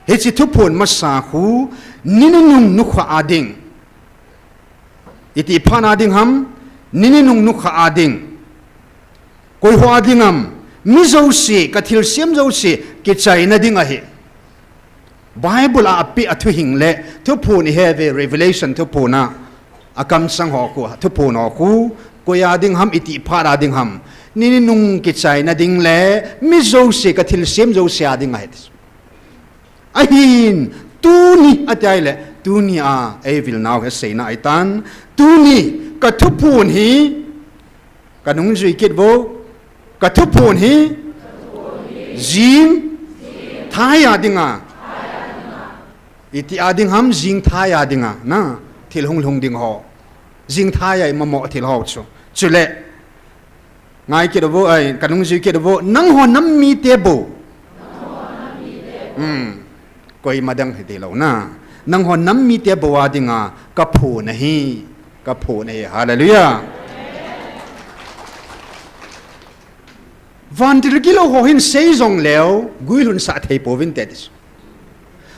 hiche thuphon masa khu, ni nunung nikho a ding, itih phat a ding ham, ni nunung nikho a ding, koi ho a ding ham, mi jouse, kathilsem jouse kichaina ding ahi. Bible a apeh a thuhing le thuphon iheuve, Revelation thuphon a, akamsang ho khu, thuphon ho khu, koi a ding ham, itih phat a ding ham, ni nunung kichaina ding le mi jouse, kathilsem jouse a ding ahi. Ahin, tuni, ati ahile, tuni a eivil nau hi aseina ahitan, tuni kathuphon hi, kanungjui kit uvo, kathuphon hi, jing thai a dinga, itih a ding ham, jing thai a dinga na, thil hung lhung ding ho, jing thai a imamo thil ho chu, chule ngai kit uvo, ai, kanungjui kit uvo, nangho nam mite bou, koima dang hiti lou na, nangho nam mite bou a dinga kaphon ahi, kaphon ahi. Hallelujah. Vantil gilou ho hin sei jongleu guilhunsah thei pouvinte ti chu.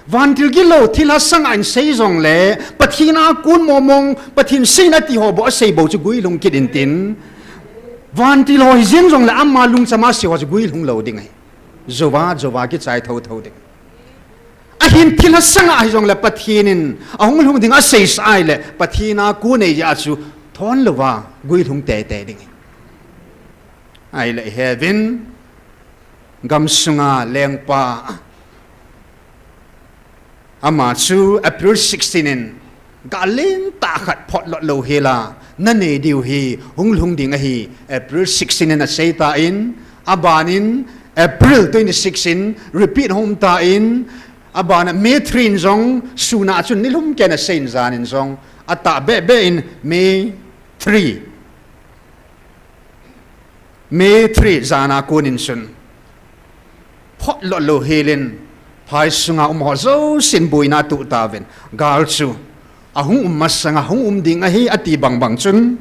Vantil gilou thilha sanga hin sei jongle, Pathen a kon mongmong, Pathen seina ti ho bou asei bou chu guilhung kit intin, vantil ho hijeng jongle ama lungchama sei ho chu guilhung lou ding ahi. Jouva, jouva kichai thotho ding. Ahin thilha sanga hijongle Pathen in ahung lhung ding aseisah ahile, Pathen a kon nei jeh a chu thon louva guilhung teitei ding ahi. Ahile iheuvin, gamsunga lengpa, ama chu April sixteen in gal lentah khat photlot louhela nanei diu hi hung lhung ding ahi, April sixteen in aseitan, abanin April twenty-six in repeat hung umtan, abana May three in jong, suna chun nilhum keiyin aseiyin, janin jong atahbeh beh in May three, May three jana konin chun photlot louhelin, phai sunga umho jousen boina atoh tauvin, gal chu ahung um masanga hung um ding ahi ati bangbang chun,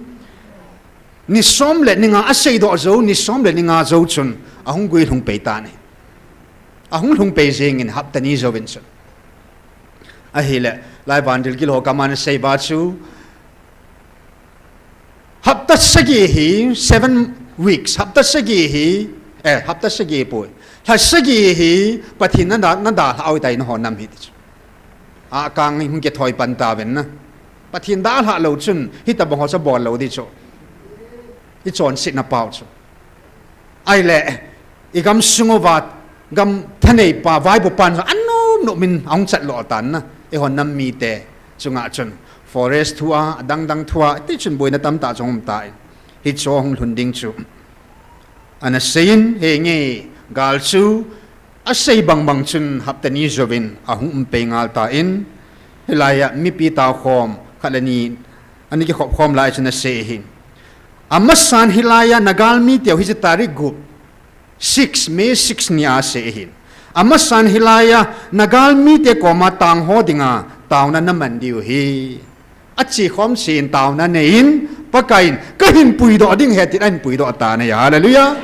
ni som le ni nga aseidoh jou, ni som le ni nga jou chun ahung guilhung peitan ahi. Ahung lhung pei jengin hapta ni jouvin chun. Ahile, lai vantil gilou ho kama ana seiuva chu, hapta sagi hi, seven weeks, hapta sagi hi, eh, hapta sagi poi, lha sagi hi Pathen nadalhah u ahitai nangho nam hi ti chu. Akang hung kithoi pan tauvin na, Pathen dalhah lou chun hitobang ho chu abol lou ding chu, ichonsetna pau chu. Ahile, igamsung uva gam thaneipa, vaipopan jong anop nopin ahung chatlo tan na, eiho nam mite chunga chun forest thua, adangdang thua, tichun boina tamtah jong umtan, hichu hung lhun ding chu ana seiyin, henge, gal chu asei bangbang chun hapta ni jouvin ahung um pei ngal tan, hilaiya mipi taokhom khat le ni ana kikhopkhom lai chun asei ahi. Amasan hilaiya nagalmi teu hiche tarik gup, six, May six nia asei ahi. Amasan hilaiya nagalmite koma tangho dinga taona naman diu hi, achekhom chen taona neiyin, Pakaiyin kahin puidoh ding ahi tin ahin puidoh tan ahi. Hallelujah.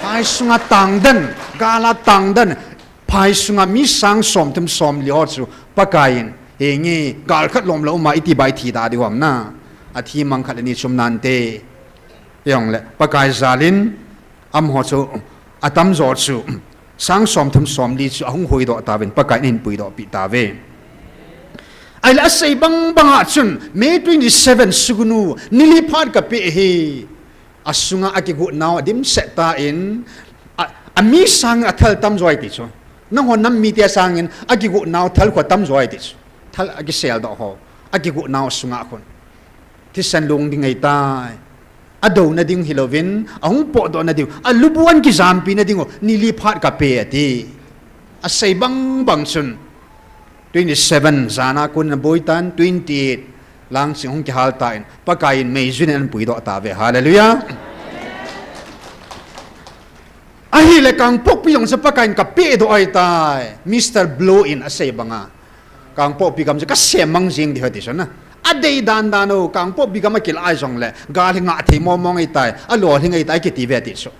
Phai sunga tangden, gala tangden, phai sunga mi sang somthum somli ho chu Pakaiyin, henge, gal khat lomlou uma iti bai thi da diu ham na, athi mang khat le ni chu um nante. Hijongle, Pakai jalin, amaho chu, atamjo chu, sang somthum somli chu, ahung huhdoh tauvin, Pakai in ahin puidoh peh tauve. Ahile asei bang banga chun, May twenty-seven sugnu, ni li phat kapeh hi, asunga akigot nau adimset tan, a, ami sangin athal tamjo ahi ti chu. Nangho nam mite sangin akigot nau thal khu atamjo ahi ti chu. Thal akiseldoh ho, akigot nau sunga khun. Thisan lung ding ahitai. Adouna ding hilouvin, ahung potdohna diu, alubon kijampi na diu, ni li phat kapeh ati. Asei bang bang chun. Twenty-seven, jana kon aboi tan, twenty-eight, lang ching hung kihal tan, Pakai in meijui in ahin puidoh tauve, hallelujah. Ahile Kangpokpi jong chu Pakai in kapehdoh ahitai, Mister Blow in asei banga. Kangpokpi gam chu kasemmang jing ding ahi ti chu na. Adei dan dan u, Kangpokpi gam akilah jongle, gal hi ngah thei mong mong ahitai, alolhing ahitai kiti ve ti chu.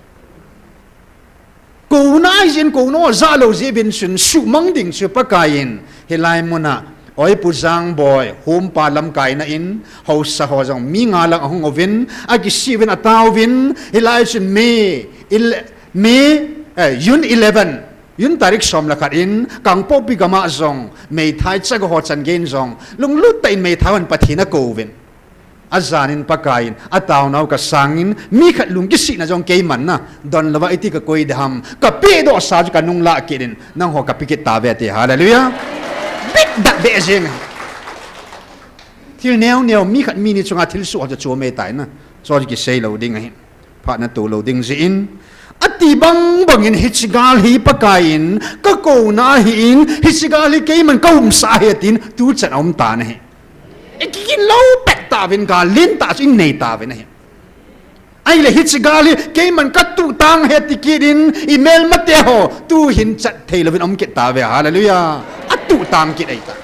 Kouna ahi jeh in, kouna jah lou jeh uvin chun suhmang ding chu Pakai in, hilai muna, Oipu Jangboi, Hompa lamkaina in, haosa ho jong mi nga lang ahung uvin, akisih uvin, ataovin, hilai chun May, il-, May, eh, June eleven, June tarik som le khat in, Kangpokpi gam a jong, meithai chaga ho chan gei in jong, lunglut tah in meithai hon Pathen akouvin. Ajan in Pakai in, ataonau kasang in, mi khat lung kisihna jong keiman na, donlouva iti kakoi ding ham, kapehdohsa chu kanung lah kit in, nangho kapeh kit tauve ati, hallelujah. Bit dak beh jeng. Thil neo neo, mi khat mi ni chunga thilsoh chu chom ahitai na, chu kisei lou ding ahi. Phatna tolou ding jeh in. Ati bang bang in hiche gal hi Pakai in, kakouna ahin, hiche gal hi keiman kaumsah ahi atin, tuchan aum tan ahi. Ikiginlou pet tauvin gal lentah chu inei tauvin ahi. Ahile hiche gal hi keiman katuh tang ahi ati kit in, imelmate ho, tuhin chat thei louvin aum kit tauve, hallelujah. Atuh tang kit ahitai.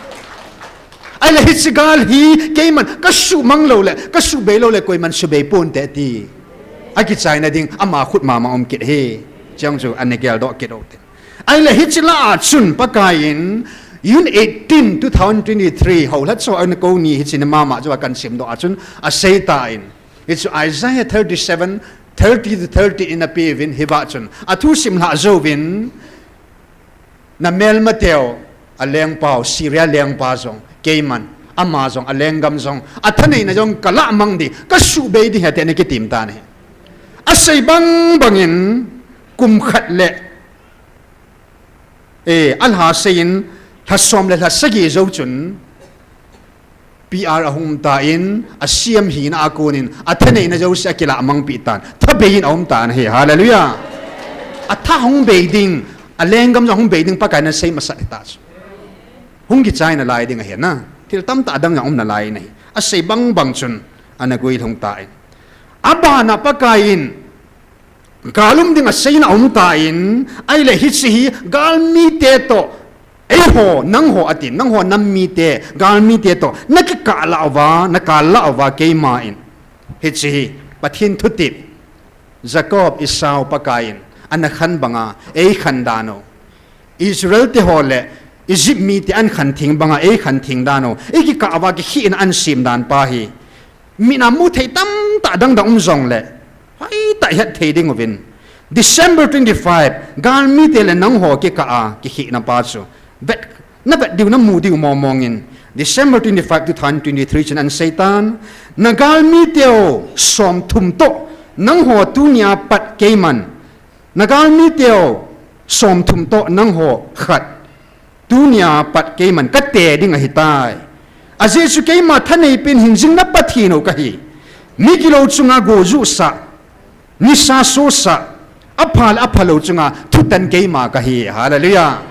Ahile hiche gal hi keiman kasuhmang lou le, kasubei lou le, koiman subei ponte ti. Akichaina ding, ama khut mama um kit ahi. Chujong chu ana geldoh kit u te. Ahile hiche lah a chun Pakai in, June eighteen, two thousand twenty-three, houlhacha ana kou ni hiche ni mama chu akan simdoh a chun, asei tan. Hichu Isaiah thirty-seven, thirty to thirty in apeuvin hiva chun. Athu simlhah jouvin, namelmateu, alengpau, Syria lengpa jong, keiman, ama jong, alenggam jong, athaneina jong kalahmang ding, kasubei ding ahi ati ana kitem tan ahi. Asei bang bang in, kum khat le, eh, alha sei in, lha som le lha sagi jou chun, P R ahung um tan, a C M hina a kon in, athaneina jouse akilahmang peh tan. Thabei in aum tan ahi, hallelujah. Atha hung bei ding, alenggam jong hung bei ding, Pakai in asei masat ahitai chu. Hung kichai nalai ding ahi na. Thil tamtah adang jong um nalai in ahi. Asei bang bang chun, ana guilhung tan. Abana Pakai in, gal um ding aseina aum tan, ahile hiche hi galmite toh, eiho, nangho atin, nangho nam mite, galmite toh, nakikah lah uva, nakal lah uva, keima in. Hiche hi, Pathen thutep, Jacob, Esau, Pakai in, ana khan banga, eikhan dan u. Israel te ho le Egypt mite ankhan theng banga eikhan theng dan u, ikikah uva kikhehna ahin sem dan pa hi. Mina mu thei tamtah dangdang um jongle, hoitah ihet thei ding uvin. December twenty-five, galmite le nangho kikah a kikhehna pa chu. Vet, navet diu namu diu mong mong in. December twenty-five, two thousand twenty-three chun ana sei tan. Nagalmite u somthum toh, nangho tunia pat keiman. Nagalmite u somthum toh nangho khat. Tunia pat keiman kate ding ahitai. Ajeh chu keima thanei pen hingjingna Pathen u kahi. Migilou chunga gojuh sah, nisa so sah, apha le aphalou chunga thutan keima kahi. Hallelujah.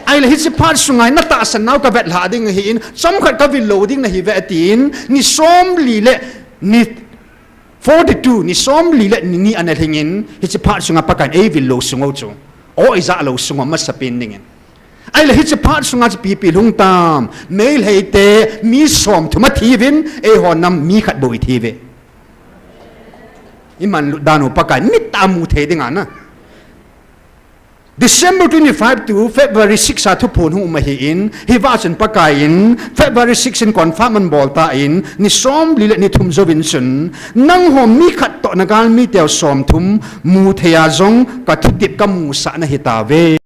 Ahile hiche phat sunga natahsan nau kavet lhah ding ahin, chomkhat kavil lou ding nahi ve atin, ni somli le ni Forty-two, ni somli le ni ni ana lhingin, hiche phat sunga Pakai in eivil lou sung u chu. O, ijah lou sung u masapen dingin. Ahile hiche phat sunga chu ipi ipi lhung tam, Meitei te mi somthum athiuvin, eiho nam mi khat bou ithiuve. Imanlut dan u Pakai in mittah a mu thei dinga na. December twenty-five to February six a thuphon hung um ahin, hiva chun Pakai in February six in confirm ahin bol tan, ni somli le ni thum jouvin chun, nangho mi khat toh nagalmi teu somthum mu thei a jong kathutep kamusah nahitauve.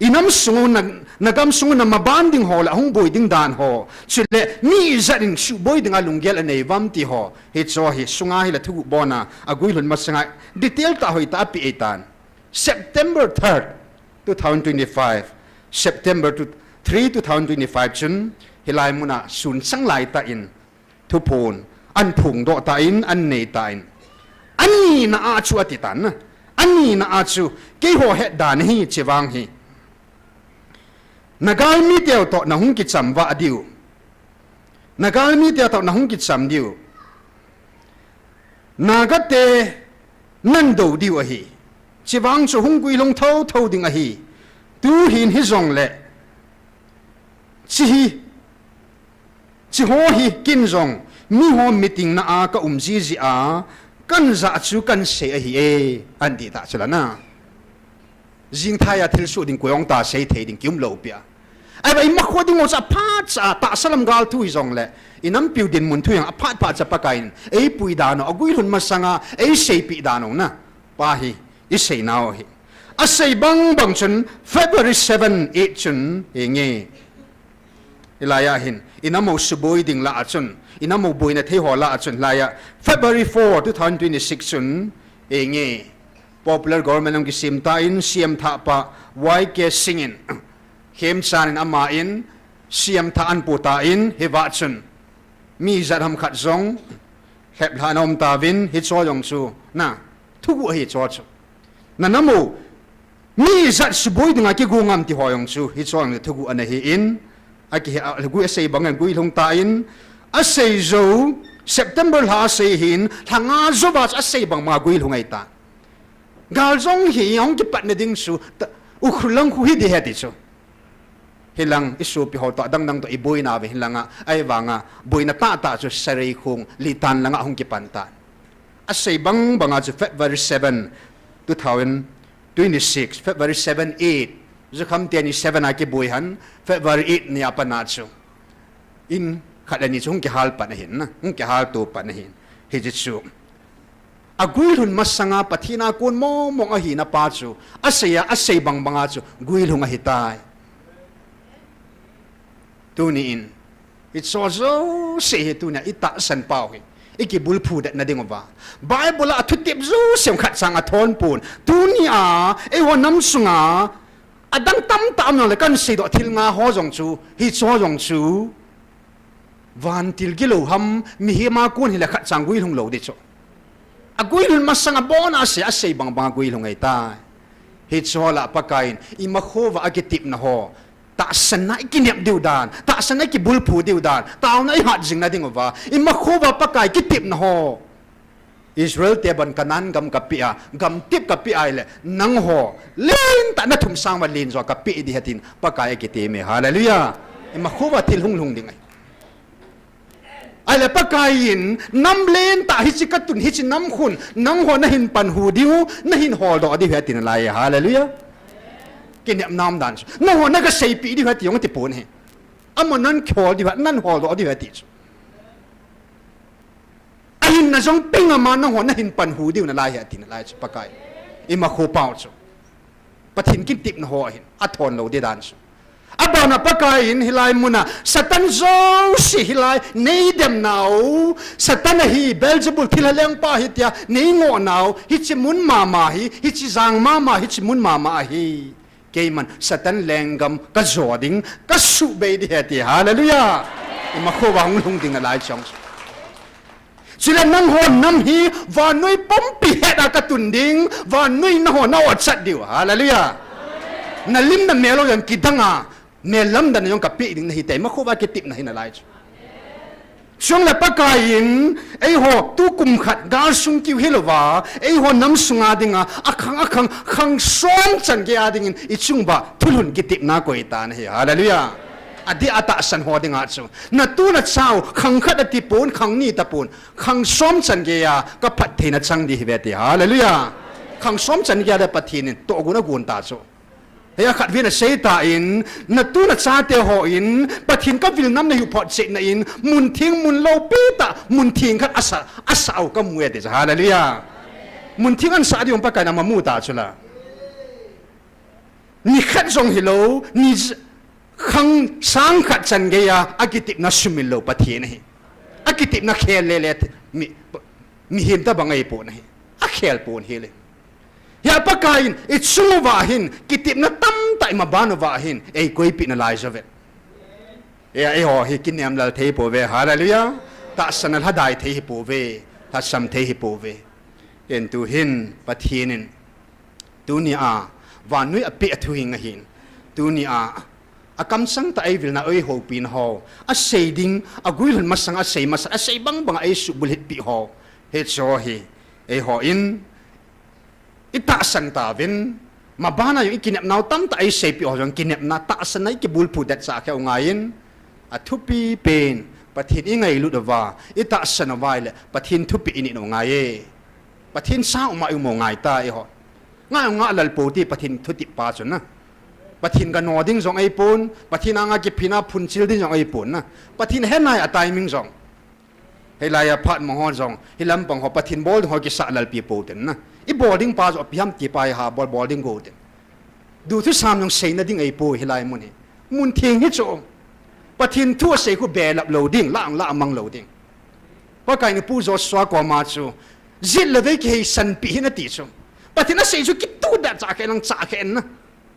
Inam sung u, na, nagam sung u namaban ding ho le ahung boi ding dan ho, chule mi ijat in suboi dinga lunggel anei uvam ti ho, hicho hi sunga hile thuguh bon a aguilhun masanga detail tah hoitah a apeh eitan. September third, two thousand twenty-five, September three, two thousand twenty-five chun hilai muna sun chang laitah in thuphon ahin phongdoh tan, ahin nei tan. Anina a chu atitan na. Anina a chu keiho het dan hi chevang hi, nagalmi teu toh nahung kicham vah diu. Nagalmi teu toh nahung kicham diu. Naga te nadou diu ahi. Chevang chu hung guilhung thotho ding ahi. Tuhin hijongle, chi hi, chiho hi kin jong miho meeting na a kaum jiji a, kanjah chu kansei ahi e, ati ta chula na. Jingthai a thilsoh ding koi ong ta sei thei ding kium lou pia. Ahivang imakho ding u chu aphat cha tahsa lam gal thu hijongle, inampiu dinmun thu jong aphat phat cha Pakaiyin eipui dan u, aguilhun masanga eiseipeh dan u na. Pa hi isei nau hi. Asei bangbang chun February seven, eight chun hinge. Hilai a hin, inam u suboi ding lah a chun, inam u boina thei ho lah a chun, hilai a February four, two thousand twenty-six chun hinge. Popular government hung kisem tan, C M thahpa Y K Singh in, khemchan in aman C M thah ahin pu tan, hivah chun mi ijat ham khat jong lheplhah na um tauvin, hicho jong chu na thuguh ahi hicho chu. Nanam u mi ijat suboi dinga kigo ngam ti ho jong chu hicho jong thuguh ana hin, akihe, agui asei bang in guilhung tan, asei jou, September lha asei hin, lha nga jouva chu asei bang ma guilhung ahitan. Gal jong hi hung kipatna ding chu, ta, Ukhrul lang khu hi ding ahi ti chu. Hilang isopi ho toh, adangdang toh iboina uve hilanga, ahivanga boina tahtah chu Sareikhong, Litan langa hung kipan tan. Asei bangbanga chu February seven, two thousand twenty-six, February seven, eight, Jukham teni seven a kiboi han, February eight ni a pat a chu in khat le ni chu hung kihal pan ahin na, hung kihal to pan ahin. Hiche chu aguilhun masanga Pathen a kon mongmong ahina pa chu asei a, asei bangbanga chu guilhung ahitai. Tuni in, hicho jouse hi tunia itahsan pau hi ikibulphu detna ding uva, Bible a athutep jouse jong khat chang athon pon. Tunia eiho nam sunga adang tamtah um jongle kahin seidoh thil nga ho jong chu, hicho jong chu vantil gilou ham, mihem a kon hile khat chang guilhung lou ding chu. Aguilhun masang abon a asei, asei bangbang aguilhung ahitai. Hiche ho lah a Pakaiyin imakhouva akitepna ho, tahsanna ikinep diu dan, tahsanna ikibulphu diu dan, taona ihat jingna ding uva imakhouva Pakai kitepna ho, Israel te ban Canaan gam kapeh a, gamtep kapeh ahile, nangho lentah nathum sang uva len jo kapeh ding ahi tin Pakai akiteme. Hallelujah. Imakhouva thil hung lhung ding ahi. Ahile Pakaiyin, nam lentah hiche katun, hiche nam khun nangho nahin panhu diu, nahin holdoh diu ahi atina lai. Hallelujah. Kinepna um dan chu, nangho naga seipeh diu ahi ti jong atipon ahi. Amaho nahin hol diu ahi, nahin holdoh diu ahi ti chu. Ahinna jong peng ama nangho nahin panhu diu nalai ahi atina lai chu Pakai. Imakhou pau chu Pathen kitepna ho ahin, athon lou ding dan chu. Abana Pakaiyin hilai muna Satan jouse hilai neidemnau, Satan ahi, Beelzebul thilha lengpa ahi tia neingohnau, hiche mun mama hi, hiche jang mama, hiche mun mama ahi. Keiman Satan lenggam kajo ding, kasuhbei ding ahi ati. Hallelujah. Imakhouva hung lhung ding nalai chu. Chule nangho nam hi vannoi pumpi het a katun ding, vannoi nangho na-otchat diu. Hallelujah. Nalim namel ho jong kidang a, mel lamdanna jong kapeh ding nahi ti imakhouva kitepna ahi nalai chu. Chule Pakaiyin eiho tukum khat galsung kiu hilouva, eiho nam sunga dinga akhang akhang, khang som chan geiya dingin ichung uva thulhun kitepna akoi tan ahi. Hallelujah. Adeh a tahsan ho dinga chu, natu nachau khang khat atipon, khang ni tapon, khang som chan geiya kaphattheina chang ding ahiuve ti. Hallelujah. Khang som chan geiya le Pathen in tohgon agon ta chu. Hia khatvei in aseitan, natu nachate hon Pathen kavil nam nahiu photchetna in muntheng mun loupi tah, muntheng khat asa, asah u kamu e ati chu. Hallelujah. Muntheng asah diu Pakaiyin amamu ta chula. Ni khat jong hilou, ni j-, khang sang khat chan geiya, akitepna sumil lou Pathen ahi. Akitepna khel lele, mi, mihem tobang ahipon ahi. Akhel pon ahile. Hia Pakaiyin, ichung uva hin, kitepna tamtah imaban uva hin, eikoipeh nalai jouvin. Hia, eiho hi kinem lal thei pouve, hallelujah. Tahsan a lhadai thei hipouve, lhasam thei hipouve. Hin tuhin, Pathen in, tunia, vannoi apeh a thuhing ahin. Tunia, akamsang tah a eivilna eihoupina ho. Asei ding, aguilhun masang asei masa, asei bangbang a eisuhbulhit peh ho. Hiche ho hi, eihon, itahsan tauvin, mabana jong ikinepnau tamtah eiseipeh ho jong kinepna tahsan a ikibulphu detchah kheu ngaiyin, athupi pen, Pathen ingailut uva, itahsan uva ahile, Pathen thupeh init u ngaiye. Pathen sang uma imu ngaita eiho. Ngai u ngahlel pou ti Pathen thutep pa chu na. Pathen gano ding jong ahipon, Pathen anga kiphina phunchil ding jong ahipon na. Pathen ahenai a timing jong. Hilai a phat mong ho jong, hilam pang ho Pathen bol ding ho kisah lalpi pou tin na. Ibol ding pa jong ipi ham ti pa hi ha bol bol ding go tin. Duthusam jong seina ding ahipoi hilai mun hi. Mun theng hi chu. Pathen thu asei khu belap lou ding, la ang la mang lou ding. Pakaiyin Pu Joshua koma chu, jet le vei kiheisanpeh hih in ati chu. Pathen asei chu kituh detchah kheh lang chah kheh in na.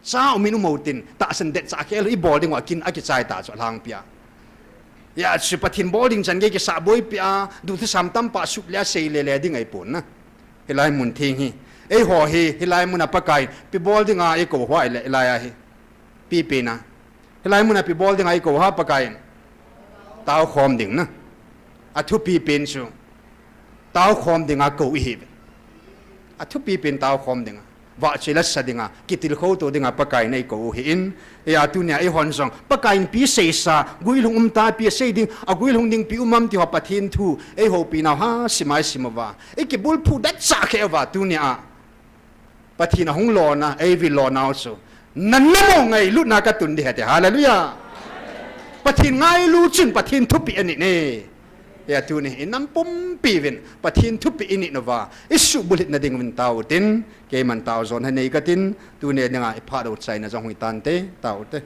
Cha umin um u tin, tahsan detchah kheh lou, ibol ding u akin, akichai ta chu alhangpia. Hia chu Pathen bol ding chan gei kisah boipeh a, duthusam tampa suh le asei lele ding ahipon na. Hilai mun theng hi. Eiho hi, hilai muna Pakaiyin, ipi bol dinga eikou u ahile, hilai a hi. Ipi pen a. Hilai muna ipi bol dinga eikou u ham Pakaiyin. Taokhom ding na. Athupi pen chu. Taokhom dinga kou ihiuve. Athupi pen taokhom dinga. Vahchoi la sa dinga. Kitilkhou to dinga Pakaiyin eikou u ahin. Hia tunia eihon jong. Pakaiyin ipi seisa. Guilhung um ta ipi asei ding. Aguilhung ding ipi um am ti ho Pathen thu. Eihoupinau ha. Simai sim uva. Ikibulphu detchah kheh uva tunia. Pathen ahung lona, eivil lonau chu. Nana mo ngailutna katun ding ahi te. Hallelujah. Pathen ngailu chun Pathen thupeh anit e. Hia tuni inam pumpi uvin Pathen thupeh init uva. Isuhbulhit na ding uvin tao u tin. Keiman tao jon hanei katin. Tuni dinga iphat u chaina jong hung hitante. Tao u te.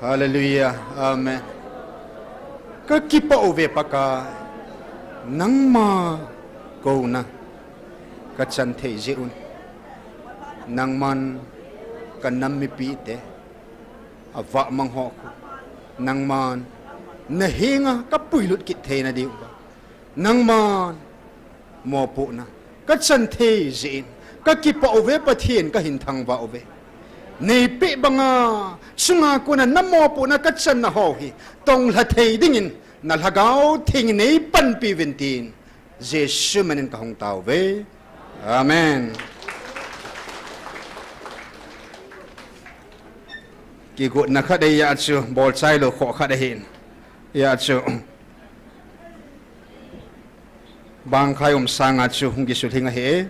Hallelujah. Amen. Kakipah uve Pakai. Nangma kouna kachan thei jeh un. Nangman kanam mipite avahmang ho khu nangman nahenga kapuilut kit theina diuva, nangman mopohna kachan thei jeh in kakipah uve Pathen, kahin thangvah uve. Neipeh banga chunga kona namopohna kachanna ho hi tonglha thei dingin naLhagao Theng in neipanpi uvin tin Jesu min in kahung tao uve. Amen. Kigotna khat ahia chu, bolchailou khoh khat ahin. Hia chu, bangkhai um sanga chu hung kisulhing ahi.